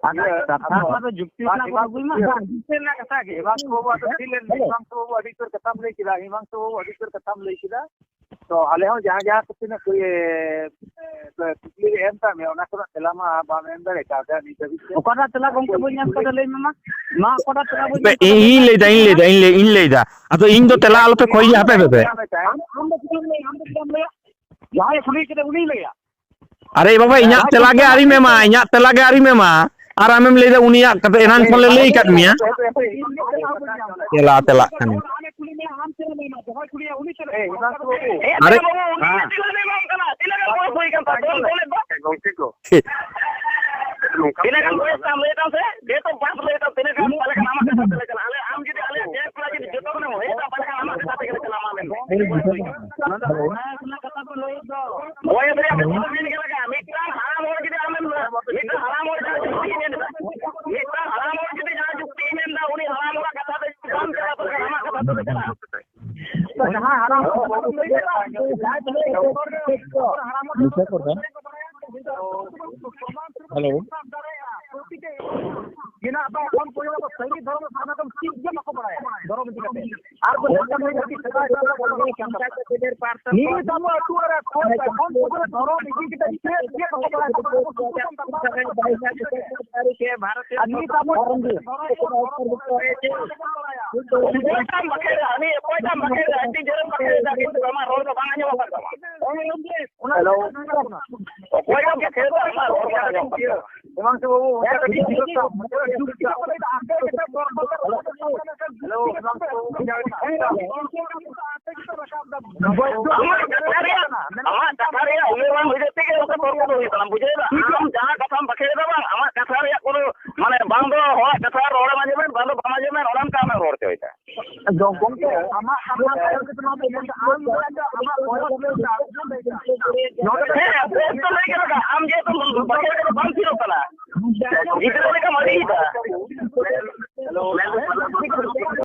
ᱟᱫᱚ ᱤᱭᱟᱹ, ᱠᱟᱛᱷᱟ ᱟᱫᱚ ᱠᱚ ᱟᱫᱚ ᱡᱩᱠᱛᱤ ᱵᱟᱝ, ᱨᱮᱱᱟᱜ ᱠᱚᱫᱚ ᱦᱩᱭ ᱢᱟ, ᱦᱤᱢᱟᱝᱥᱩ, ᱵᱟᱝ, ᱡᱩᱠᱛᱤ ᱨᱮᱱᱟᱜ ᱠᱟᱛᱷᱟ ᱜᱮ᱾ ᱦᱤᱢᱟᱝᱥᱩ ᱵᱟᱹᱵᱩ, ᱟᱫᱚ ᱦᱮᱞᱳ᱾ ᱛᱤᱱ ᱞᱮᱱ, ᱦᱮᱞᱳ᱾ ᱦᱤᱢᱟᱝᱥᱩ ᱵᱟᱹᱵᱩ, ᱟᱹᱰᱤ ᱩᱛᱟᱹᱨ ᱠᱟᱛᱷᱟᱢ ᱞᱟᱹᱭ ᱠᱮᱫᱟ, ᱦᱤᱢᱟᱝᱥᱩ ᱵᱟᱹᱵᱩ, ᱟᱹᱰᱤ ᱩᱛᱟᱹᱨ ᱠᱟᱛᱷᱟᱢ ᱞᱟᱹᱭ ᱠᱮᱫᱟ᱾ ᱛᱚ, ᱟᱞᱮ ᱦᱚᱸ ᱡᱟᱦᱟᱸ, ᱡᱟᱦᱟᱸ ᱠᱚ ᱛᱤᱱᱟᱹᱜ ᱠᱚ, ᱤᱭᱟᱹ, ᱠᱩᱠᱞᱤ ᱨᱮ ᱮᱢ ᱠᱟᱜ ᱢᱮᱭᱟ, ᱚᱱᱟ ᱠᱚᱨᱮᱱᱟᱜ ᱛᱮᱞᱟ ᱢᱟ ᱵᱟᱢ ᱮᱢ ᱫᱟᱲᱮ ᱠᱟᱣᱫᱟ ᱱᱤᱛ ᱫᱷᱟᱹᱵᱤᱡ ᱛᱮ᱾ ᱚᱠᱟᱴᱟᱜ ᱛᱮᱞᱟ ᱜᱚᱢᱠᱮ ᱵᱟᱹᱧ ᱮᱢ ᱠᱟᱫᱟ ᱞᱟᱹᱭ ᱢᱮ ᱢᱟ? ᱢᱟ ᱚᱠᱟᱴᱟᱜ ᱛᱮᱞᱟ ᱵᱟᱹᱧ ᱮᱢ ᱠᱟᱫᱟ? ᱤᱧ ᱞᱟᱹᱭᱫᱟ, ᱤᱧ ᱞᱟᱹᱭᱫᱟ, ᱤᱧ ᱞᱟᱹᱭᱫᱟ᱾ ᱟᱫᱚ ᱤᱧ ᱫᱚ ᱛᱮᱞᱟ ᱟᱞᱚᱯᱮ ᱠᱷᱚᱭᱤᱧᱟ, ᱦᱟᱯᱮ, ᱦᱟᱯᱮ, ᱦᱟᱯᱮ᱾ ᱟᱢ, ᱟᱢ ᱫᱚ ᱪᱮᱫ ᱮᱢ ᱞᱟᱹᱭᱟ? ᱟᱢ ᱫᱚ ᱪᱮᱫ ᱮᱢ ᱞᱟᱹᱭᱟ? ᱡᱟᱦᱟᱸᱭ ᱠᱩᱞᱤ ᱠᱮᱫᱟ ᱩᱱᱤᱭ ᱞᱟᱹᱭᱟ᱾ ᱟᱨᱮ ᱵᱟᱵᱟ, ᱤᱧᱟᱹᱜ ᱛᱮᱞᱟ ᱜᱮ ᱟᱹᱣᱨᱤᱢ ᱮᱢᱟ, ᱤᱧᱟᱹᱜ ᱛᱮᱞᱟ ᱜᱮ ᱟᱹᱣᱨᱤᱢ ᱮᱢᱟ᱾ ᱟᱨ ᱟᱢᱮᱢ ᱞᱟᱹᱭᱫᱟ ᱩᱱᱤᱭᱟᱜ ᱠᱟᱛᱷᱟ, ᱮᱱᱟᱝ ᱠᱷᱚᱱ ᱞᱮ ᱞᱟᱹᱭ ᱟᱠᱟᱫ ᱢᱮᱭᱟ᱾ ᱛᱮᱞᱟ, ᱛᱮᱞᱟᱜ ᱠᱟᱹᱱᱟᱹᱧ᱾ ᱟᱨᱮ, ᱦᱮᱸ᱾ ᱛᱤᱱᱟᱹᱜ ᱜᱟᱱ ᱵᱚᱭᱮᱥ ᱛᱟᱢ ᱞᱟᱹᱭ ᱛᱟᱢ ᱥᱮ? ᱡᱮᱦᱮᱛᱩ ᱵᱟᱢ ᱞᱟᱹᱭ ᱛᱟᱢ, ᱛᱤᱱᱟᱹᱜ ᱜᱟᱱ ᱯᱟᱞᱮ ᱠᱷᱟᱱ ᱟᱢᱟᱜ ᱠᱟᱛᱷᱟ ᱛᱮᱞᱮ ᱪᱟᱞᱟᱜᱼᱟ᱾ ᱟᱞᱮ ᱟᱢ ᱡᱩᱫᱤ ᱟᱞᱮ ᱡᱟᱹᱛ ᱠᱚᱲᱟ ᱡᱩᱫᱤ ᱡᱚᱛᱚ ᱠᱷᱚᱱᱮᱢ ᱦᱩᱭᱩᱜᱼᱟ, ᱯᱟᱞᱮ ᱠᱷᱟᱱ ᱟᱢᱟᱜ ᱠᱟᱛᱷᱟ ᱛᱮᱜᱮ ᱞᱮ ᱪᱟᱞᱟᱜᱼᱟ, ᱢᱟ ᱢᱮᱱ ᱢᱮ᱾ ᱵᱚᱭᱮᱥ ᱨᱮᱭᱟᱜ ᱫᱚ ᱪᱮᱫ ᱮᱢ ᱢᱮᱱ ᱠᱮᱫᱟ ᱞᱮᱠᱟ? ᱢᱤᱫᱴᱟᱝ ᱦᱟᱲᱟᱢ ᱦᱚᱲ ᱡᱩᱫᱤ ᱟᱢᱮᱢ, ᱢᱤᱫᱴᱟᱝ ᱦᱟᱲᱟᱢ ᱦᱚᱲ ᱡᱟᱦᱟᱸ ᱡᱩᱠᱛᱤᱭ ᱢᱮᱱ ᱮᱫᱟ, ᱢᱤᱫᱴᱟᱝ ᱦᱟᱲᱟᱢ ᱦᱚᱲ ᱡᱩᱫᱤ ᱡᱟᱦᱟᱸ ᱡᱩᱠᱛᱤᱭ ᱢᱮᱱ ᱮᱫᱟ, ᱩᱱᱤ ᱦᱟᱲᱟᱢ ᱦᱚᱲᱟᱜ ᱠᱟᱛᱷᱟ ᱛᱮ ᱡᱩᱫᱤ ᱵᱟᱢ ᱪᱟᱞᱟᱜᱼᱟ, ᱛᱚᱵᱮ ᱟᱢᱟᱜ ᱠᱟᱛᱷᱟ ᱛᱮ ᱪᱟᱞᱟᱜᱼᱟ᱾ ᱡᱟᱦᱟᱸ ᱦᱟᱲᱟᱢ ᱦᱚᱲ ᱵᱟᱵᱩ ᱞᱟᱹᱭ ᱠᱮᱫᱟ, ᱡᱟᱦᱟᱸᱭ ᱠᱚ ᱞᱟᱹᱭ ᱠᱮᱫᱟ, ᱦᱟᱲᱟᱢ ᱦᱚᱲ ᱢᱤᱪᱷᱟᱹ ᱠᱚ ᱨᱚᱲ ᱮᱫᱟ᱾ ᱦᱮᱞᱳ᱾ ᱢᱮᱱᱟᱜ ᱫᱚ ᱚᱱ ᱯᱚᱨᱡᱚᱱᱛᱚ ᱥᱟᱹᱨᱤ ᱫᱷᱚᱨᱚᱢ ᱥᱟᱨᱱᱟ ᱫᱚ ᱪᱮᱫ ᱜᱮ ᱵᱟᱠᱚ ᱵᱟᱲᱟᱭᱟ ᱫᱷᱚᱨᱚᱢ ᱤᱫᱤ ᱠᱟᱛᱮ᱾ ᱟᱨ ᱠᱚ ᱞᱟᱹᱭ ᱠᱟᱱ ᱜᱮᱭᱟ ᱡᱮ ᱥᱮᱫᱟᱭ ᱠᱷᱚᱱ ᱠᱚ ᱵᱟᱲᱟᱭᱟ᱾ ᱱᱤᱛ ᱟᱵᱚ ᱟᱹᱛᱩ ᱚᱲᱟᱜ ᱨᱮ ᱠᱷᱚᱱ ᱠᱷᱚᱱ ᱠᱚ ᱫᱷᱚᱨᱚᱢ ᱤᱫᱤ ᱠᱟᱛᱮ ᱪᱮᱫ ᱜᱮ ᱵᱟᱠᱚ ᱵᱟᱲᱟᱭᱟ᱾ ᱟᱨ ᱱᱤᱛ ᱟᱵᱚ ᱫᱷᱚᱨᱚᱢ ᱚᱠᱚᱭᱴᱟᱜ ᱵᱟᱠᱷᱮᱲ ᱮᱫᱟ? ᱩᱱᱤ ᱚᱠᱚᱭᱴᱟᱜ ᱵᱟᱠᱷᱮᱲ ᱮᱫᱟ? ᱟᱹᱰᱤ ᱡᱳᱨᱮᱢ ᱵᱟᱠᱷᱮᱲ ᱮᱫᱟ, ᱠᱤᱱᱛᱩ ᱟᱢᱟᱜ ᱨᱚᱲ ᱫᱚ ᱵᱟᱝ ᱟᱸᱡᱚᱢᱚᱜ ᱠᱟᱱ ᱛᱟᱢᱟ᱾ ᱦᱮᱞᱳ᱾ ᱚᱠᱚᱭ ᱜᱚᱢᱠᱮ ᱠᱷᱮᱞ ᱫᱚ ᱟᱭᱢᱟ ᱨᱚᱲ ᱵᱟᱲᱟ ᱧᱚᱜ ᱠᱟᱱᱟ᱾ ᱦᱮᱢᱟᱝᱥᱩ ᱵᱟᱹᱵᱩ, ᱚᱱᱠᱟ ᱠᱟᱹᱴᱤᱡ ᱡᱩᱛ ᱥᱟᱵ᱾ ᱦᱮᱞᱳ, ᱦᱮᱢᱟᱝᱥᱩ ᱵᱟᱹᱵᱩ, ᱡᱚᱦᱟᱨ ᱜᱮ᱾ ᱟᱢᱟᱜ ᱠᱟᱛᱷᱟ ᱨᱮᱭᱟᱜ, ᱟᱢᱟᱜ ᱠᱟᱛᱷᱟ ᱨᱮᱭᱟᱜ ᱩᱭᱦᱟᱹᱨ ᱵᱟᱝ ᱦᱩᱭ ᱠᱟᱛᱮ ᱜᱮ ᱚᱱᱠᱟ ᱛᱚᱨᱠᱚ ᱫᱚ ᱦᱩᱭᱩᱜ ᱠᱟᱱᱟ, ᱵᱩᱡᱷᱟᱹᱣ ᱫᱟ? ᱟᱢ ᱡᱟᱦᱟᱸ ᱠᱟᱛᱷᱟᱢ ᱵᱟᱠᱷᱮᱲ ᱮᱫᱟ ᱵᱟᱝ, ᱟᱢᱟᱜ ᱠᱟᱛᱷᱟ ᱨᱮᱭᱟᱜ ᱠᱳᱱᱳ, ᱢᱟᱱᱮ, ᱵᱟᱝ ᱫᱚ ᱦᱚᱲᱟᱜ ᱠᱟᱛᱷᱟ ᱨᱚᱲᱮᱢ ᱟᱸᱡᱚᱢᱮᱫ, ᱵᱟᱝ ᱫᱚ ᱵᱟᱢ ᱟᱸᱡᱚᱢᱮᱫ, ᱚᱱᱮ ᱚᱱᱠᱟ ᱟᱢᱮᱢ ᱨᱚᱲ ᱦᱚᱪᱚᱭᱮᱫᱟ᱾ ᱜᱚᱢᱠᱮ, ᱟᱢᱟᱜ ᱠᱟᱛᱷᱟ ᱟᱸᱡᱚᱢ ᱠᱟᱛᱮ ᱱᱚᱣᱟ ᱫᱚ ᱢᱮᱱᱫᱟ, ᱟᱢ ᱫᱚ ᱟᱢᱟᱜ ᱵᱚᱭᱚᱥ ᱞᱟᱹᱭ ᱫᱟ, ᱱᱚᱰᱮ ᱦᱮᱸ, ᱵᱚᱭᱚᱥ ᱫᱚ ᱞᱟᱹᱭ ᱠᱟᱱᱟ, ᱟᱢ ᱡᱮᱦᱮᱛᱩ ᱵᱟᱠᱷᱮᱲ ᱠᱟᱛᱮ ᱵᱟᱢ ᱛᱷᱤᱨᱚᱜ ᱠᱟᱱᱟ, ᱜᱤᱫᱽᱨᱟᱹ ᱞᱮᱠᱟᱢ ᱟᱹᱲᱤᱭᱮᱫᱟ᱾